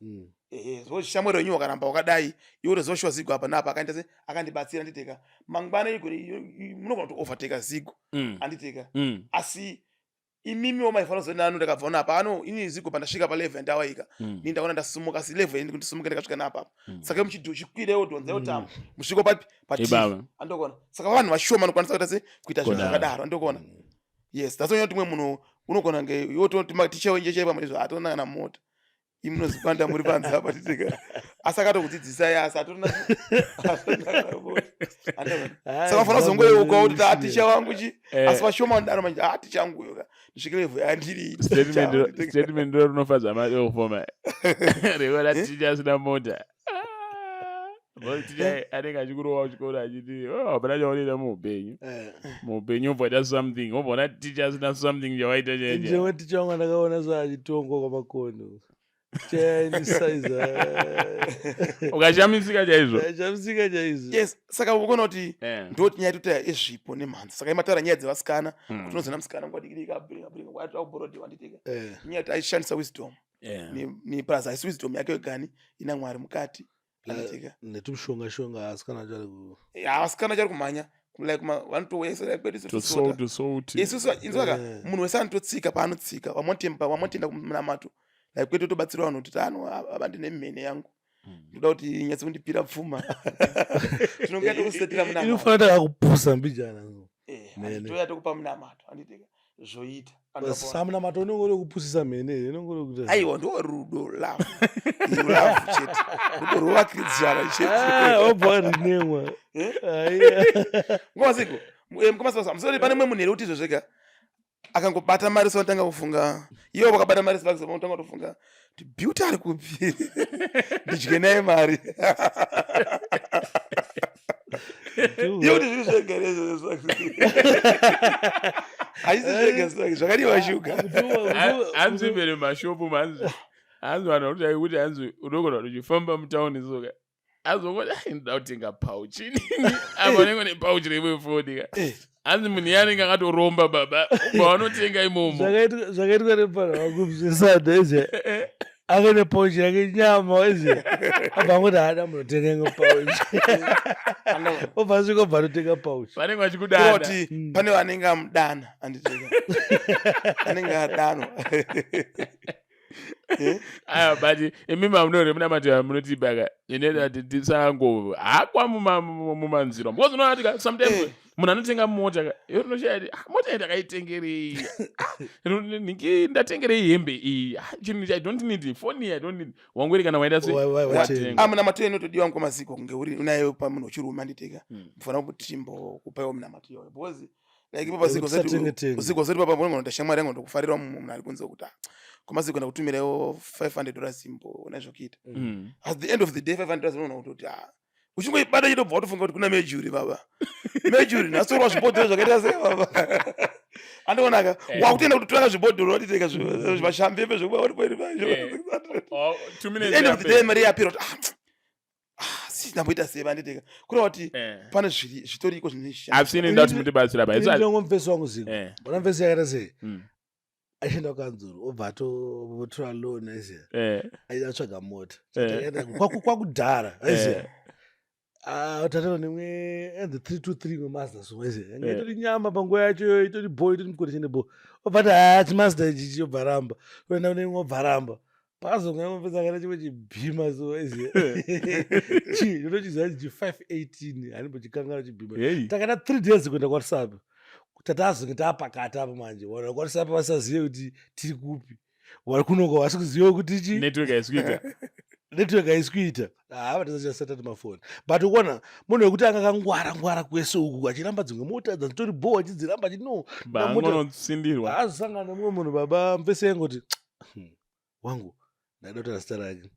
Ehe, zo shamwari wenyu wakaramba wakadai, iwe utoziva shuwa Zigo apa napa akaita se akandibatsira, nditeka. Mangwana munogona kuto overtake Zigo, anditeka. Asi imimiwo maifanira kuzoenda ano, ndakabva napa ano ini Zigo pandasvika palevel yandawaika, ni ndaona ndasimuka, asi level ini kuti simuke ndakasvika napa apa. Saka muchikwira udhonza utamba musviko papi patiri. Ibaba. Andokona. Saka vanhu vashoma vanokwanisa kuita se kuita zvinhu Kudaro. zvakadaro, andokona. Yes, that's why unoti mumwe munhu unogona nge yototi ticha wenje chaipa izvo hatona kana mota. Imi munozipanda muri panze apa, titika. Asi akatokudzidzisai, asi hatorina kana mota. Andokona. Saka unofanira kuzongoyeukawo kuti ah, ticha wangu chi, asi vashoma vanodaro manje, ah, ticha wangu uyo ka ndisvike level yandiri. Statement ndo rinofadza maofoma rekuona ticha asina mota. Because ticha anenge achikurova kuchikoro achiti, "Oh, hapana chaunoita muupenyu." Muupenyu wobva waita something, wobva ona ticha asina something chawaita chaicho. Njewe ticha wangu andakaona so achitongwa kwaMakoni. Chaindisaiza. Ukashamisika chaizvo. Shamisika chaizvo. Yes, saka ukuona kuti Eh. ndo nyaya totaura yezvipo nemhanza. Saka imataura nyaya dzevasikana kuti unozoona musikana nguva diki diki abringa bringa kwati akuborodiwa handitika. Nyaya kuti aishandisa wisdom. Ni plus haisi wisdom yake yegani ina Mwari mukati. Handitika. Netumshonga shonga asikana chari ku. Ya vasikana chari kumhanya like vanotouya isu like kwedu isu To tosota. salt, to salt. Isusu inzwaka munhu wese anototsika paanotsika vamotenda vamotenda kumunamato like kwedu tobatsira vanhu kuti tano ava ndine mhene yangu ndoda kuti inyatse kundipira pfuma tinonga tokusetera munamato. Inofanira takakupusa mbijana. Mhene. Touya tokupa munamato handitika zvoita. Anhu akaona. Samunamato unenge uri kupusisa mhene here unenge uri kuita. Aiwa ndo rudo love. Love chete. Rudo rwovakiridzana chete. Ah, wobva warinemwa. Eh? Aiya. Ngoma ziko. Mukoma Sibasa, musori pane mumwe munhu here kuti izvo zvega akangobata mari so anotanga kufunga iwo vakabata mari Sibasa vanotanga kutofunga kuti Beauty ari kupi ndidye naye mari iwo kuti zviri zvega here izvozvo haisi zvega Sibasa, zvakadiwa shuga. Hanzi mbere mashopu manzi hanzi vanhu vakuti kuti hanzi unogona kuti uchifamba mutauni soka azongoti ai ndoda kutenga pouch inini apa unenge une pouch reimwe foni ka. Hanzi munhu iye anenge akatoromba baba ubva wanotenga imomo. Zvakaitwa nepana wangu mzvisada izvi ake nepouch yake nyama izvi abva angoti haada munotenga imwe pouch obva asvika obva anotenga pouch. Vanenge vachikudana. Kuti pane vanenge amudana anditeka anenge adanwa. Aya, but imi mamunore munamati munoti baka inoita kuti tisango hakwa mumanzira because unoona kuti sometimes munhu anotenga mota ka, iwe unoshaya kuti, mota iyi ndakaitengerei? Ningi ndatengerei hembe iyi? Chinhu ichi I don't need, phone iyi I don't need. Wangweri kana waenda sei? Watenga. Watenga. Munamato inotodiwa ngomaziko kunge uri unayo pamunhu wechirume anditeka. Mufanira kuti timbokupa iwo munamato iyoyo because like ipo paziko zati Usatenge-tenge. uziko zati papa mbona ngonoita shamwari yangu ndokufarira munhu ari kunze kuti komaziko ndakutumirawo $500 imbo una zvokuita. At the end of the day $500 unoona kuti uchingoibata chitobva watofunga kuti kuna mejuri baba. Mejuri nhasi zvibhodhoro zvakaita sei baba. Andionaka wakutoenda kutotora zvibhodhoro watiteka zvivashambembe zvekuba uri kweri pacho. Oh, 2 minutes The end of the day yapera. mari yapera kuti si ndamboita sei vanditeka. Kureva kuti pane zvitoriko zvinoshanda. I've seen it mutibatsira ba. It's Ndinongo mufesi wangu ziko. Bona mufesi yakaita sei? Achienda kukanzuru obva atotora loan aiziya. Aida kutsvaga mota. Takaenda kwakudhara aiziya. Tatana nemwe and 323 imwe Mazda so aiziya. Yange itori nyama panguva yacho iyoyo, itori bo, itori mukondition bo. Obva ati chiMazda ichi chobva ramba. Oenda kune imwe obva ramba. Pakazonga imwe mufesi akaita chimwe chibhima so aiziya. Chi ndinochiziva chi 518 handimbochikanganwa chibhima. Hey. Takaita 3 days kuenda kwaRusape. Tatazonge taapakati apo manje. Vanhu vakwaRusape vasazive kuti tiri kupi. Vari kunoko vasi kuziva kuti chi Network haisi kuita. Network haisi kuita. Vatisachaseta mafoni. But ukuona munhu wekuti anga akangwara ngwara kwese uku achiramba dzimwe mota dzadzitori bho achidziramba achiti no. Bangonotsindirwa. Azosangana nemumwe munhu baba mfesi yangoti wangu ndaida kutaura zita rake.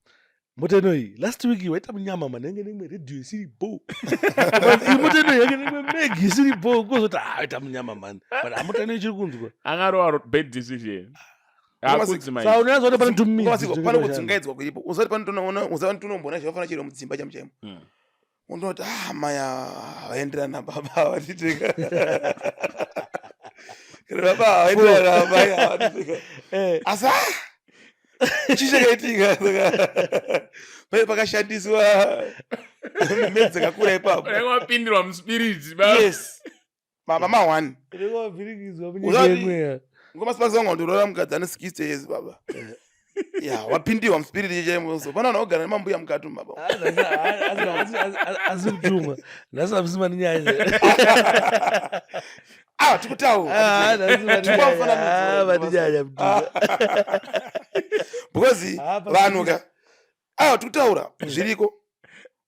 Mota inoyi last week waita munyama manenge nemwe radio isiri bho. But iyi mota inoyi yange nemwe meg isiri bho kozoti waita munyama mani. But mota inoyi ichiri kunzwa. Akarova bad decision. Hakudzi mai. Saka unoyanza kuti pane tumidzi Ngomaziko, tunenge pane twashanda. kudzungaidzwa kuripo. Uzati pane tonoona, uzati tonomboona zvakafanana chero mudzimba chaimo chaimo. Unoti maya vaenderana baba vatiteka. Kana baba vaenderana maya vatiteka. Asi chii chakaitika? Saka pane pakashandiswa medzi dzakakura ipapo. Unenge wapindirwa muspirit baba. Yes. Baba ma 1. Unenge wavhirikidzwa munyika yemweya. Ngoma sipakisa wangu ndoroora mukadzi ane 60 years baba. Ya, wapindiwa muspirit chaimo. So pana vanhu vagara nemambuya mukati umu baba. Asi kutumwa. Nhasi hamusi maninyanya. Tikutaura. Nhasi maninyanya. Tikupa mufananidzo. Maninyanya mutumwa. Because Pasina vanhu ka. Tikutaura zviriko.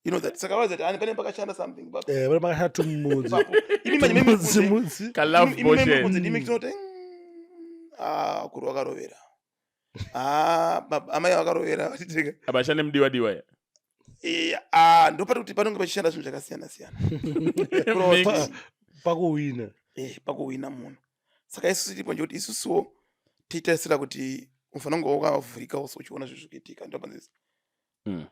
You know that. Saka waza kuti pane pakashanda something baba. Pane pakashanda tumudzi. Ipapo. Imi manje mimi Tumudzi, kunze. mudzi. Ka love Imi mimi potion. kunze ndimi tinoti kuri wakarovera. Baba amai vakarovera vachiteka. Abashande mudiwa diwa ya. Ndopati kuti panenge pachishanda zvinhu zvakasiyana siyana. Mix. Pakuwina. Pakuwina munhu. Saka isusu tiripo ndekuti isusuwo titarisira kuti Unofanira kunge wakavhurika also uchiona zvinhu zvikuitika ndopanzisa.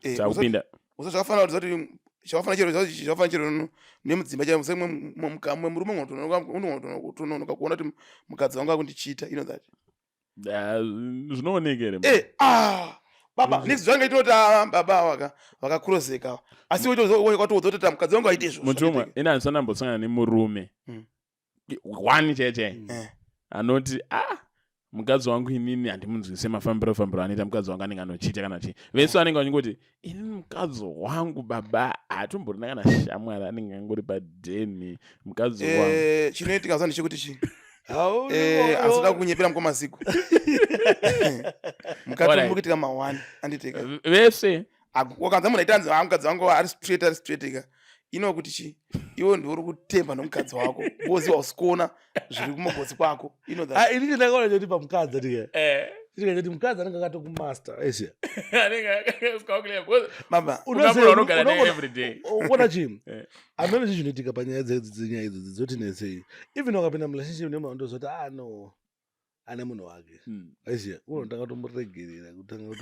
Eh, Takupinda. Usa zvakafanana kuti zvakafanana chero zvakafanana chero nemudzimba chaivo semwe mumwe murume unotononoka kuona kuti mukadzi wangu akundichita you know that. Ah, zvinooneka here? Eh, ah, baba next zvange itoti ah, baba waka vakakurozeka asi watoudza kuti mukadzi wangu aite izvozvo. Mutumwa ini handisati ndambosangana nemurume one chaiye chaiye anoti ah mukadzi wangu inini handimunzwise mafambiro fambiro anoita mukadzi wangu anenge anochita kana chii vese vanenge vachingoti inini mukadzi wangu baba haatomborina kana shamwari anenge angori padheni mukadzi wangu. Eh, chinoitika zva ndechekuti chii Eh, asida kunyepera mukoma Zigo mukati muri kuitika mahwani anditeka vese wakanza munhu aitanzi ah, mukadzi wangu ari straight ari straight ka ino kuti chi iwe ndiwe uri kutemba nomukadzi wako bozi hausi kuona zviri kumagotsi kwako ino that Ah, ini ndakaona choti pamukadzi atika Eh. chiti mukadzi anenge akatokumaster aisiya Anenge akasvika kulevel. Because baba Ukamura unogara naye every day. Unoona chii Eh. hameno chii chinoitika panyaya dzenyaya idzodzi dzotinetsei even wakapinda murelationship nemunhu andozoti ah no ane munhu wake aiziya unotanga kutomuregerera kutanga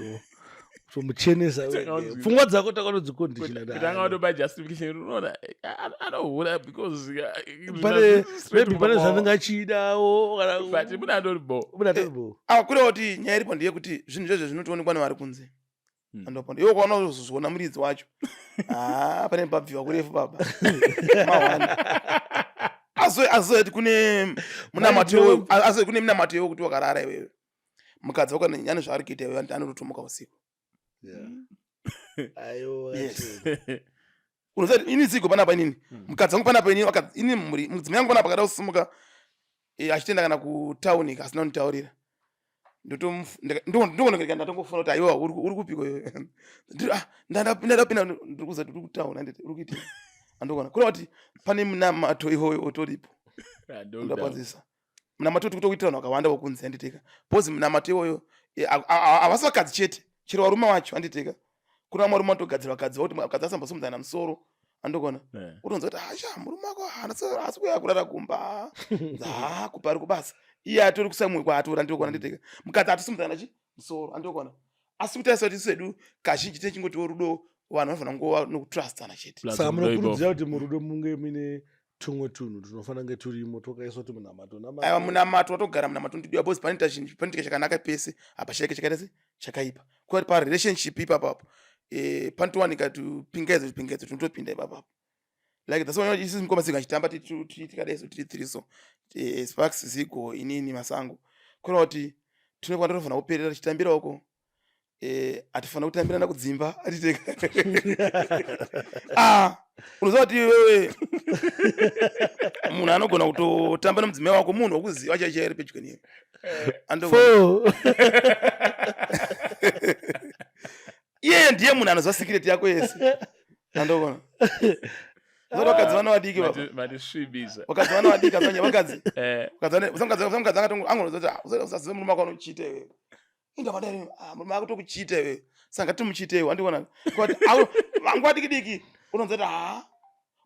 kutomuchenesa Kutanga kunzi- pfungwa dzako tanga kutodzikondishina Kutanga kutopa justification unoona anohura because pane maybe pane zvanenge achidawo kana but mune atori bo mune atori bo ah kureva kuti nyaya iripo ndeyekuti zvinhu zvezvo zvinotoonekwa nevari kunze Andopona iwe ukaona uzozviona muridzi wacho ah pane pabviwa kurefu baba mahwani azoti kune munamato iwoyo azoti kune minamato iwoyo kuti wakarara iwewe mukadzi wako ane zvaari kuita iwewe anototomuka usiku. Aiwa. Yes. Unoziva kuti ini Zigo panapa inini mukadzi wangu panapa inini ini mhuri mudzimai wangu panapa akada kusimuka achitoenda kana kutauni asina kunditaurira ndotomufondokoneka ndatongofona kuti aiwa uri kupiko iwe ah, ndapinda ndiri kuza uri kutauni handiti uri kuitei andokona kureva kuti pane munamato iwoyo utoripo ndapanzisa munamato tiri kutokuitira vanhu vakawanda vokunze handitika bcause munamato iwoyo havasi vakadzi chete chero varume vacho handitika kuna vamwe varume vanotogadzira vakadzi vakuti vakadzi asambosimudzana musoro andokona utonzwa kuti asha murume wako haasi kuuya kurara kumba ha kupa ari kubasa iye atori kusamwe kwaatora andokona handitika mukadzi atosimudzana chi musoro andokona asi kuti aisa kuti sedu kazhinji techingotiwo rudo vanhu vanofanira kungova nokutrustana chete. Plus Saka rudo ibofu. munokurudzira kuti murudo munge muine tumwe tunhu tunofanira kunge turimo twakaiswa kuti munamato nama- Aiwa munamato watogara munamato unodiwa because panoita chinhu panoitika chakanaka pese hapashaike chakaita se chakaipa. Kuva pa relationship ipapo apo eh panotowanika tupingaidzo tupingaidzo tunotopinda ipapo apo. Like that's why isusu mukoma Zigo achitamba tikadai so tiri three so Sparks Zigo inini Masango kureva kuti tine kwatinofanira kuperera tichitambira uko hatifanira kutambirana kudzimba atiteka ah unoziva kuti iwewe munhu anogona kutotamba nemudzimai wako munhu wekuziva chaicho ari pedyo newe Four. Iyeye ndiye munhu anoziva secret yako yese andogona vakadzi vana vadiki baba Matisvibisa. Vakadzi vana vadiki azvanya vakadzi. Eh. Vakadzi vana mukadzi angatongo angonoziva kuti, ah, usazive murume wako anochita iwewe. Inga vadai, ah, murume wako tokuchita iwewe. Saka ngatimuchite iwe, andikuona. Kuti nguva diki diki unonzwa kuti, ah,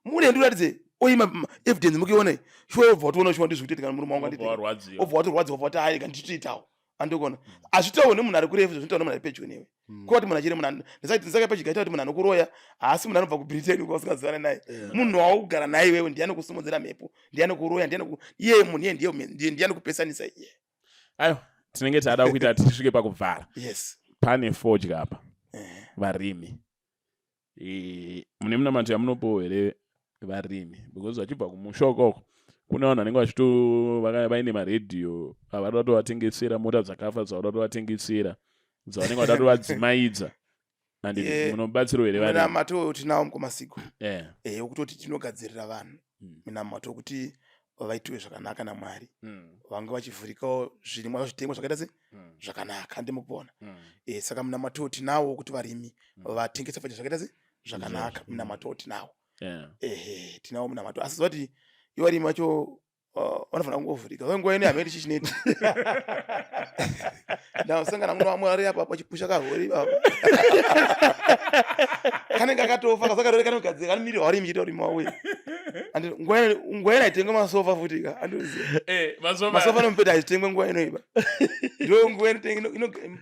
mune ndiratidze oima evidence mukuiona iyi. Shuwa wobva watoona shuwa ndizvo kutoitika murume wangu anditi. Wobva warwadziwa. Wobva watorwadziwa, wobva wati, ah, rega nditoitawo. Andikuona. Hazvitaurwe nemunhu ari kurefu, zvinotaurwa nemunhu ari pedyo newe. Kuva kuti munhu achiri munhu ndisaka pachigaita kuti munhu anokuroya haasi munhu anobva kuBritain uko usingazivane naye. Munhu waugara naye iwewe ndiye anokusimudzira mhepo, ndiye anokuroya, ndiye anoku-, iye munhu iye ndiye ndiye, ndiye anokupesanisa iye. Aiwa, tinenge tada kuita tisvike pakuvhara. Yes. Pane fodya apa. Varimi. Mune minamato yamunopiwa here varimi? Because vachibva kumusha ukoko kune vanhu vanenge vachito vaine maredhiyo avada kutovatengesera mota dzakafa dzavada kutovatengesera dzavanenge vada kutovadzimaidza. And munobatsirwa here varimi? Minamato tinawo mukoma Sigo. Wekutoti tinogadzirira vanhu minamato wekuti vaitiwe zvakanaka naMwari. Vange vachivhurikawo zvirimwa zvitengwa zvakaita se zvakanaka handi mukupona. Saka munamato tinawo kuti varimi vatengese fodya zvakaita se zvakanaka. Munamato tinawo. Tinawo munamato. Asi zoti ivo varimi vacho vanofanira kungovhurika. Nguva nguva ino hamene chichineti. Ndasangana muno vamwe vari apa vachipusha karori baba. Kanenge akatofa, kasaka rori kanogadzira, kanomirira varimi chete varimi vauye. Nguva ino haitengwe masofa futi ka andoziva. Eh, masofa nemubhedha hazvitengwe nguva ino iba. Ndo nguva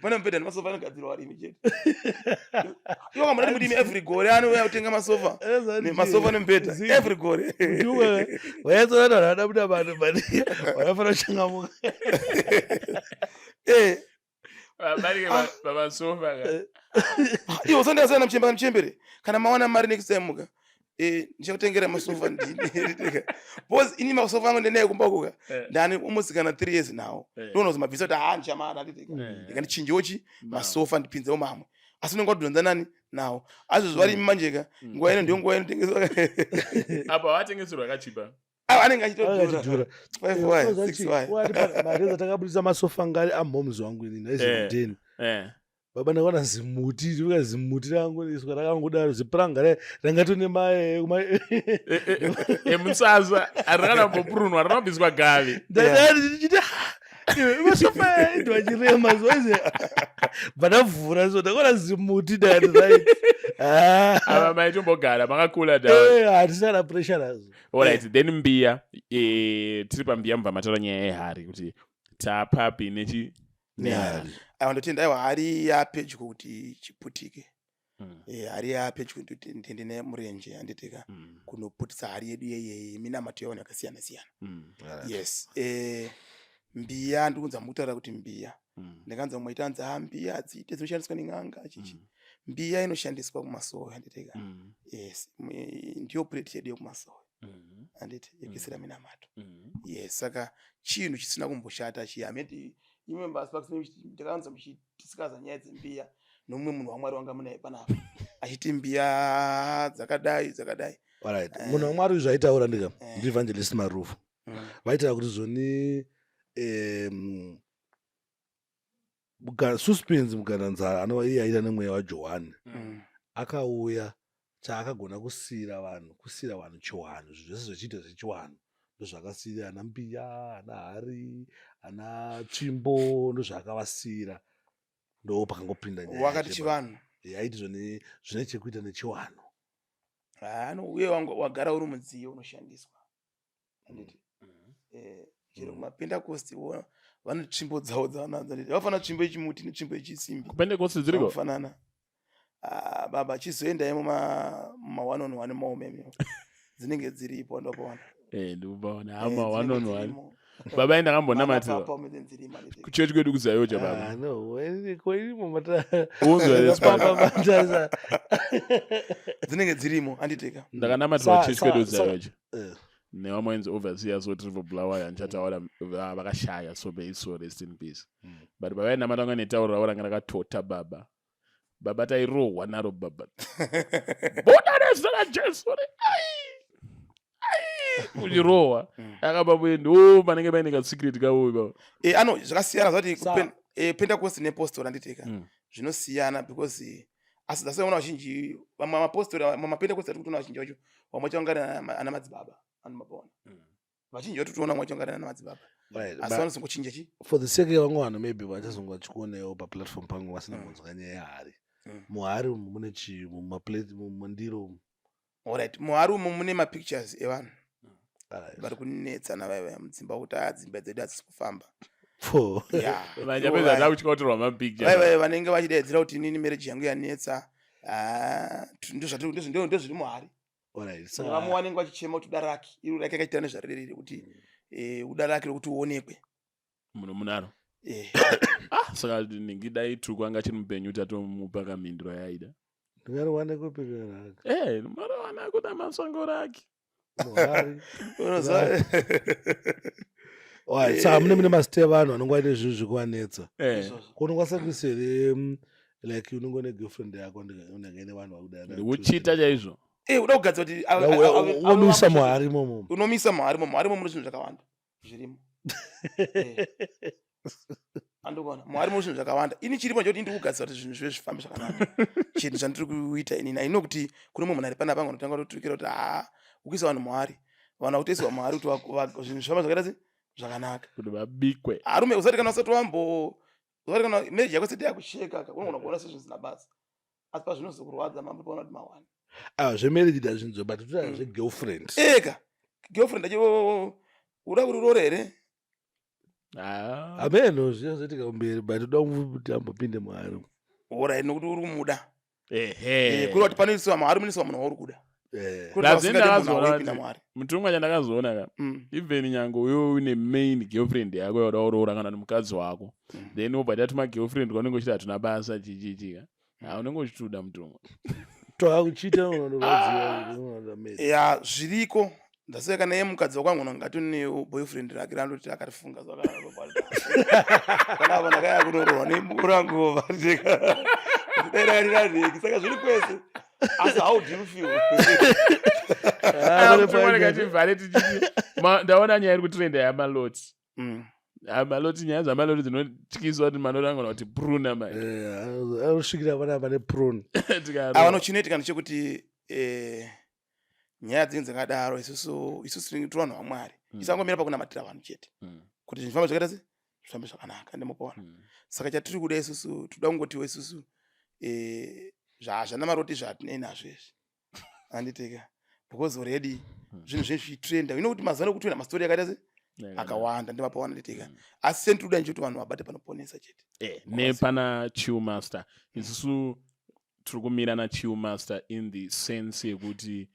pane mubhedha nemasofa anogadzirwa varimi chete. Iwo kamuna murimi every gore anouya kutenga masofa. Masofa nemubhedha every gore. Wayatsoona vanhu vanoda kuda vanhu but vanofanira kuchangamuka. Eh. Pamasofa. Iwo usandasiyana muchembere muchembere. Kana mawana mari next time muka. Eh, ndichakutengera masofa ndini. Because ini masofa angu ndinaye kumba kuka. Ndani almost kana 3 years now. Ndinoona kuti mabvisa kuti ah ndichamara nditeka. Ndikandichinjewo chi masofa ndipinzewo mamwe. Asi unenge wadhonza nani nawo. Azvo zuva rimi manje ka. Nguva ino ndiyo nguva inotengeswa. Apa watengeserwa akachipa. Ah, anenge achitodhura. 5Y, 6Y. Mareza takabudisa masofa ngari amhoms wangu ini ndaizideni. Baba ndakaona zimuti rika zimuti rakangoiswa rakangodaro zipuranga re rangatone mai emutsasa arakana mbopurunwa rinobviswa gavi. Ndadari ndichiti masofa ndo achirema zoize bandavhura so ndakaona zimuti ndakati right. Ava maitombogara makakula da. Eh, hatisana pressure nazo. Alright, then mbiya tiri pambiya mubva mataura nyaya yehari kuti tapapi nechi nehari. Aiwa ndotenda aiwa hari yapedyo kuti chiputike. Hari yapedyo kuti ndiende naye murenje handitika kunoputisa hari yedu yeyeye minamato yavanhu yakasiyana siyana. Yes. Mbiya ndikunza mukutaura kuti mbiya. Ndakanza mumwe itanzi ha mbiya hadziite dzinoshandiswa nen'anga chichi. Mbiya inoshandiswa kumasowe handitika. Yes. Ndiyo plate yedu yekumasowe. Handiti yekuisira minamato. Yes, saka chinhu chisina kumboshata chiya. Hameti imwe mbasi ndakaanza muchidiscussa nyaya dzembiya nomumwe munhu waMwari wanga munaye panapa achiti mbiya dzakadai dzakadai. Alright. Munhu waMwari uyu zvaitaura ndika ndiEvangelist Marufu. Vaitaura kuti zvoni Suspense Mugandanzara anova iye aita nemweya waJohani akauya chaakagona kusiyira vanhu kusiyira vanhu chiwanhu zvinhu zvese zvechiita zvechiwanhu ndozvaakasiyira ana mbiya ana hari ana tsvimbo ndozvaakavasiyira ndo pakangopinda nyaya wakati chivanhu yaiti zvone zvine chekuita nechiwanhu. Uye wagara uri mudziyo unoshandiswa handiti chero kumapentecost vane tsvimbo dzavo dzavanadzo handiti vafana tsvimbo yechimuti netsvimbo yechisimbi kupentecost dziriko kufanana. Baba chizoendai muma one on one maomemi dzinenge dziripo ndopaona. Ndikupaona hama one on one. Baba enda kambonamatirwa kuchechi kwedu kuZayoja baba. Dzinenge dzirimo handiteka. Ndakanamatirwa kuchechi kwedu kuZayoja. Nevamwe vainzi overseer so tiri for Bulawayo handichataura vakashaya so may so rest in peace. But baba vainamata vanga netauro ravo ranga rakatota baba. Baba tairohwa naro baba. Buda nezita raJesu. Ai! Ai! Uchirohwa. Akabva ndo panenge paine kasecret kavo baba. Ano zvakasiyana zvati Pentecost nepostori handiteka. Zvinosiyana because asi dzasiyana vazhinji vamwe mapostori vamwe mapentecost ari kutoona vazhinji vacho vamwe vacho vanga ana madzibaba anomapaona. Vazhinji vacho totoona vamwe vacho vanga ana madzibaba. Asi vanozongochinja chi? For the sake yevamwe vanhu maybe vachazonge vachikuonewo paplatform pangu vasina kunzwa nyaya yehari. Muhari umu mune chii mumaplate mumandiro umu? Alright, muhari umu mune mapictures evanhu vari kunetsana vaya mudzimba kuti dzimba dzedu hadzisi kufamba. Vachapedza takutya kutorwa mapicture. Vaya vanenge vachidaidzira kuti inini marriage yangu yanetsa. Ndozviri muhari. Vamwe vanenge vachichema kuti uda raki iro raki yakaitira nezvaririri kuti uda raki rokuti uonekwe. Munhu munaro. Saka ningi dai Tuku anga achiri mupenyu tatomupa kamhinduro yaida. Ndingariwane kupi raki? Mariwana kuda masango raki. Saka mune masite evanhu vanonge vaine zvinhu zvekuvanetsa. Kunokwanisa kuisa here like unonge une girlfriend yako unenge ine vanhu vakudanana. Ndikuchita chaizvo. Uda kugadzira kuti unomisa muhari imomo. Unomisa muhari imomo. Muhari imomo mune zvinhu zvakawanda zvirimo. Andikuona muhari mune zvinhu zvakawanda. Ini chiripo ndechekuti ndiri kugadzira kuti zvinhu zvive zvifambe zvakanaka. Chinhu chandiri kuita inini. I know kuti kune mumwe munhu ari panapa anotanga kutoturikira kuti ukuisa vanhu muhari. Vanhu vakutoiswa muhari kuti zvinhu zvifambe zvakaita se zvakanaka. Kuti vabikwe. Arume usati kana usati wambo usati kana marriage yako isati yakusheka ka unogona kuona sezvinhu zvisina basa. Asi pazvinozokurwadza mambo paona kuti mawani. Ah, zvemarriage ndazvinzwa, but toda zvegirlfriend. Eka girlfriend achi uda kuti urore here? Ah. Ameno zvichazoitika kumberi, but toda kuti ambopinde muhari. Alright, nokuti uri kumuda. Ehe. Kureva kuti panoiswa mahari, munoiswa munhu wauri kuda. Kureva That's usingade munhu ndakazoona waipinda kuti- muhari. Mutumwa, chandakazoona ka, even nyange uyo une main girlfriend yako yauda kuroora kana nemukadzi wako, then wobva tatuma girlfriend kwaunenge uchiti hatuna basa chichichika, ha, unenge uchitoda, mutumwa. Twakuchita unonorwadziwa. Ya, zviriko. Ndaseka kana iye mukadzi wakwangu ngati boyfriend rake randoti akatifunga kana apa ndakaya kunorohwa nemurangu vateka dai rakati, saka zviri kwese. Asi how do you feel? Ah, mutumwa, ndikativhare tichiti ndaona nyaya iri kutrenda yamaloti. Maloti, nyaya dzamaloti dzinotyiswa kuti maloti angona kuti pruna mai. Anosvikira vana vane prune. Ava chinoitika ndechekuti nyaya dzinenge dzakadaro, isusu tinenge tiri vanhu vaMwari. Isangomira pakunamatira vanhu chete kuti zvifambe zvakaita se zvifambe zvakanaka, ndimupona. Saka chatiri kuda isusu, toda kungotiwo isusu zvanamaroti zvatinei nazvo izvi, handitika? Because already zvinhu zvezvitrenda ino kuti mazuva ano kutrenda mastori akaita se akawanda, ndimapawana, nditika? Asi sendinoda nchekuti vanhu vabate panoponesa chete. Nepana Chillmaster, isusu tiri kumira naChillmaster in the sense yekuti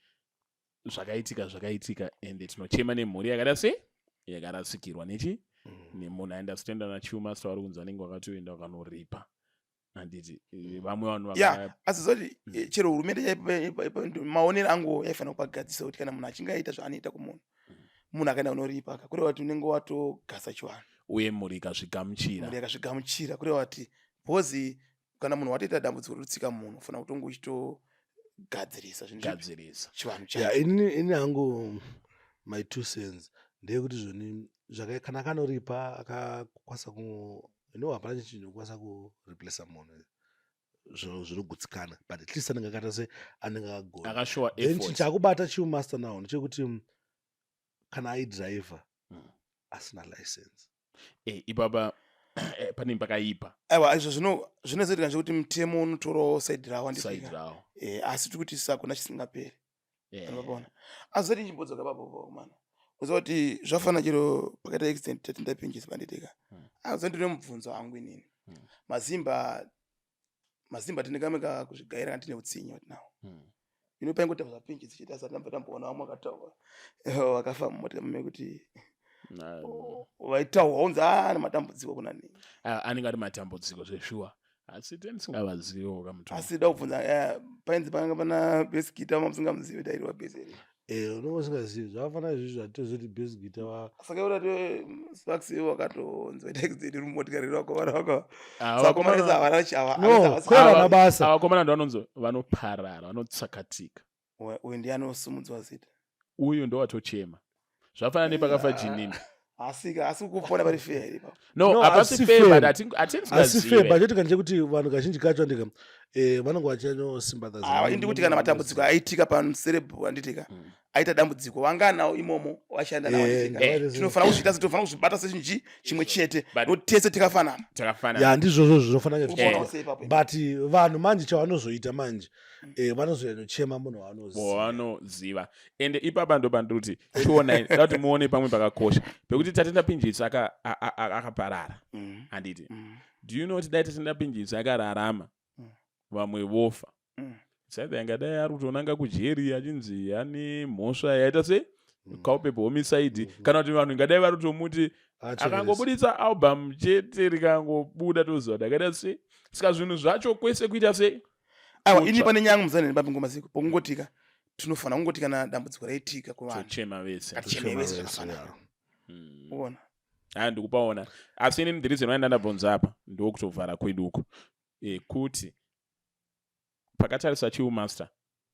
zvakaitika zvakaitika, ende tinochema nemhuri yakaita se yakarasikirwa nechi nemunhu. Aindastenda naChillmaster vari kunzi vanenge vakatoenda vakanoripa, handiti? Vamwe vanhu Ya, asi zoti chero hurumende maonero angu yaifanira kupagadzisa kuti kana munhu achinge aita zvaanoita kumunhu, munhu akaenda kunoripa ka, kureva kuti unenge watogasa chivanhu. Uye mhuri ikazvigamuchira. Mhuri yakazvigamuchira, kureva kuti because kana munhu watoita dambudziko rekutsika munhu, ufanira kutonge uchitogadzirisa zvinhu Gadzirisa. chivanhu Ya. chacho. Ini hangu, my two cents ndeyekuti zvoni kana akanoripa akakwanisa ku no, hapana chinhu chinokwanisa kureplaca munhu zvinogutsikana, but at least anenge akaita se anenge akagona. Akashowa Then chinhu effort. chakubata Chillmaster now ndechekuti kana aidhiraivha asina license. Ipapa pane pakaipa. Aiwa, izvo zvinozoitika ndechekuti mutemo unotorawo side rawo, Side handifika rawo. Asi tiri kuti sakuna chisingaperi. Unopona asi zati nchimbodzoka papo mana uziva kuti zvafana chero pakaita accident tati ndapinjisa panditeka. Aza ndine mubvunzo wangu inini. Mazimba tine kamwe kakuzvigaira kana tine utsinye kuti nawo ino paingotaura zvapinji dzichiita asati ndambva tamboona vamwe vakataura vakafa mumota mekuti vaitaurwa unzi ane matambudziko kuna nei. Ah, anenge ari matambudziko zveshuwa, asi tenisingavaziviwo kamutu. Asi da kubvunza, painzi panga pana bass guitar, mamusingamuzivi tairiwa bass here? Unenge usingazivi, zvakafanana izvizvi zvatozoti bass guitar wa Saka urati Sparks iwo wakatonzi waita accident uri mumotikari vakomana vaka Ah, vakomana vakomana- No, kweva mabasa. Vakomana ndo vanonzi vanoparara, vanotsakatika. Uyu ndiye anosumudzwa zita. Uyu ndo watochema, zvafanana nepakafa Jinimbi. Asika asi kupona pari fair here ipapo? No, No, hapasi hasi fair, fair. but Asi fair, hatingazive. but chotika ndechekuti vanhu kazhinji kacho andika vanenge vachinyanyosympathize. Awa, indi kuti kana matambudziko aitika pamuserebhu, handitika? Aita dambudziko vanganawo imomo vashanda nawo, handitika? Tinofanira kuzviita tinofanira kuzvibata sechinhu chimwe chete, nokuti tese takafanana. Takafanana. Ya, ndizvozvo zvinofanira Unoona zvichiitwa. sei ipapo? But vanhu manje chavanozoita manje, vanozonyanyochema munhu waanoziva. Wavanoziva. Ende ipapa ndo pandiri kuti chionai, da kuti muone pamwe pakakosha pekuti Tatenda Pinjisi akaparara, handiti? Do you know kuti dai Tatenda Pinjisi akararama, vamwe vofa, saidha ingadai ari kutonanga kujeri achinzi ane mhosva yaita sei, culpable homicide, kana kuti vanhu ingadai vari kutomuti Achekeresa. Akangobuditsa album chete, rikangobuda, toziva kuti akaita sei. Saka zvinhu zvacho kwese kuita sei? Aiwa, ini Kutsva. pane nyangu muzaneni papingoma ziko pokungotika tinofanira kungoti kana dambudziko raitika kuvanhu, Tochema vese. Ngaticheme vese zvakafanana. Uona? Ha, ndikupaona. Asi inini the reason why ndandabvunza apa ndokutovhara kwedu uko kuti pakatarisa Chillmaster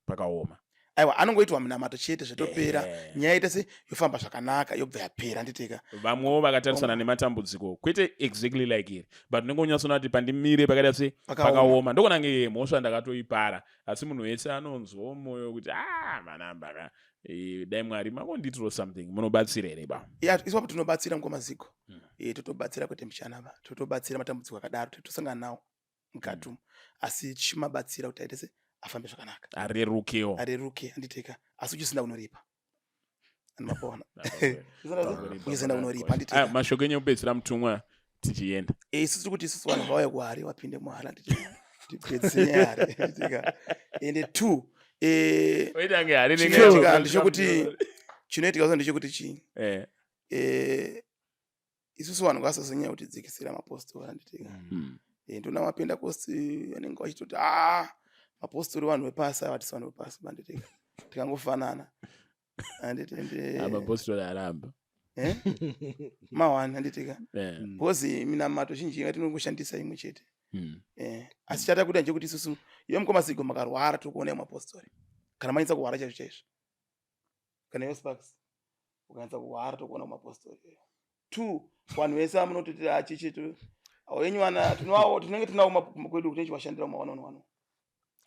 pakaoma. Aiwa, anongoitwa munamato chete, zvatopera. Nyaya ita se yofamba zvakanaka, yobva yapera, nditika? Vamwewo vakatarisana nematambudziko, kwete exactly like iri, but unenge unyatsoona kuti pandimire pakaita se Pakaoma. Pakaoma. Ndokonange mhosva ndakatoipara, asi munhu wese anonzwawo mwoyo kuti a manamba dai Mwari makondiitiro something. Munobatsira here ba? Ya, isu apo tinobatsira ngomaziko. Totobatsira kwete muchana ba, totobatsira matambudziko akadaro tosangana nawo mukati umu, asi tichimabatsira kuti aite se Afambe zvakanaka. Arerukewo. Areruke, handiteka. Asi uchisina kunoripa, andimapona, uchisina kunoripa, handiteka. Mashoko enyu ekupedzisira, mutumwa, tichienda. Isusu tiri kuti isusu vanhu vauya kuhari, vapinde muhari, handiteka, tipedzise nyaya hari, handitika. Ende two, Oitange hari. Chinoitika ndechekuti, chinoitika so ndechekuti chii? Isusu vanhu ngasazonyanya kutidzikisira mapostori, handitika. Ndona mapendakosti anenge vachitoti, a mapostori vanhu vepasi, avatisi vanhu vepasi, handitika, tikangofanana, handiti? Ende Mapostori aramba. Mawani, handitika, because minamato zhinji yatinongoshandisa imwe chete. Asi chata kuda ndechekuti isusu, iwe mukoma Sigo, makarwara, tiri kuona mapostori. Kana manyatsa kuhwara chaizvo chaizvo, kana iwe Sparks ukanyatsa kuhwara, tokuona kumapostori. Two, vanhu vese vamunototi achichitu wenyu vana tinovawo, tinenge tinawo kwedu kuti tichivashandira maone one one.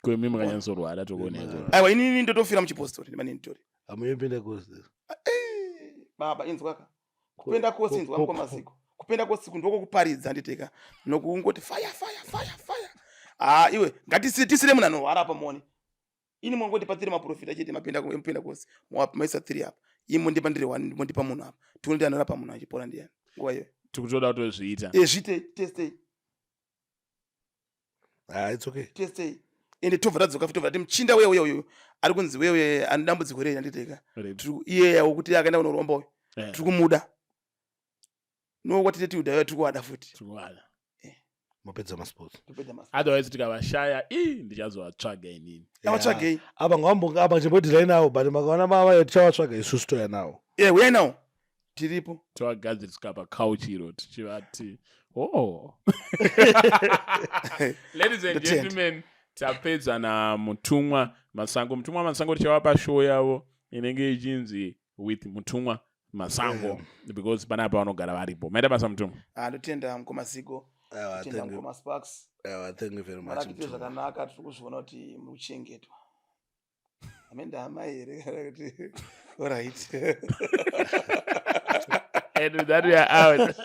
Kwemi makanyatsorwara, tokuona. Aiwa, inini ndotofira muchipostori, ndimanini tori. Hamuye Pentecost? Baba, inzwaka, kupenda kosi, inzwa, mukoma Sigo, kupenda kosi ndokokuparidza, nditeka, nokungoti fire, fire, fire, fire. Ah, iwe, ngatisire munhu anorwara apa, muone. Ini mongoti patsire maprofita chete, mapenda mupenda kosi maisa 3 apa, imi mondipa ndiri 1, mondipa munhu apa, tione kuti anorapa munhu achipora ndiani nguva iyoyo. Tikutoda kutozviita. Zvite, testei. Ah, it's okay. Testei, ende tobva tadzoka futi, tobva tati muchinda uya uya uyu ari kunzi uye uye ane dambudziko rei, handiteka? Iye wokuti akaenda kunoromba uyu, tiri kumuda nokwatite tiudaiwa, tiri kuvada futi. Tiri kuvada. Mapedza masports. Topedza masi. Otherwise tikavashaya, ii, ndichazovatsvaga inini. Avatsvagei. Apa ngavambo apa chimbodhilai nawo, but makaona mava tichavatsvaga isusu, toya nawo. Uyai nawo, tiripo. Tovagadzirisika pacouch iro, tichivati, oh, ladies and Ndotenda. gentlemen, tapedza naMutumwa Masango. Mutumwa Masango tichavapa show yavo inenge ichinzi With Mutumwa Masango, because panapa vanogara varipo. Maita basa, mutumwa. Ah, ndotenda, mukoma Zigo. Aiwa, tenda, thank you. mukoma Sparks. Aiwa, thank you very much. Marakite Mutumwa. zvakanaka, tiri kuzviona kuti muri kuchengetwa. Amenda amai here kana kuti alright? And with that we are out.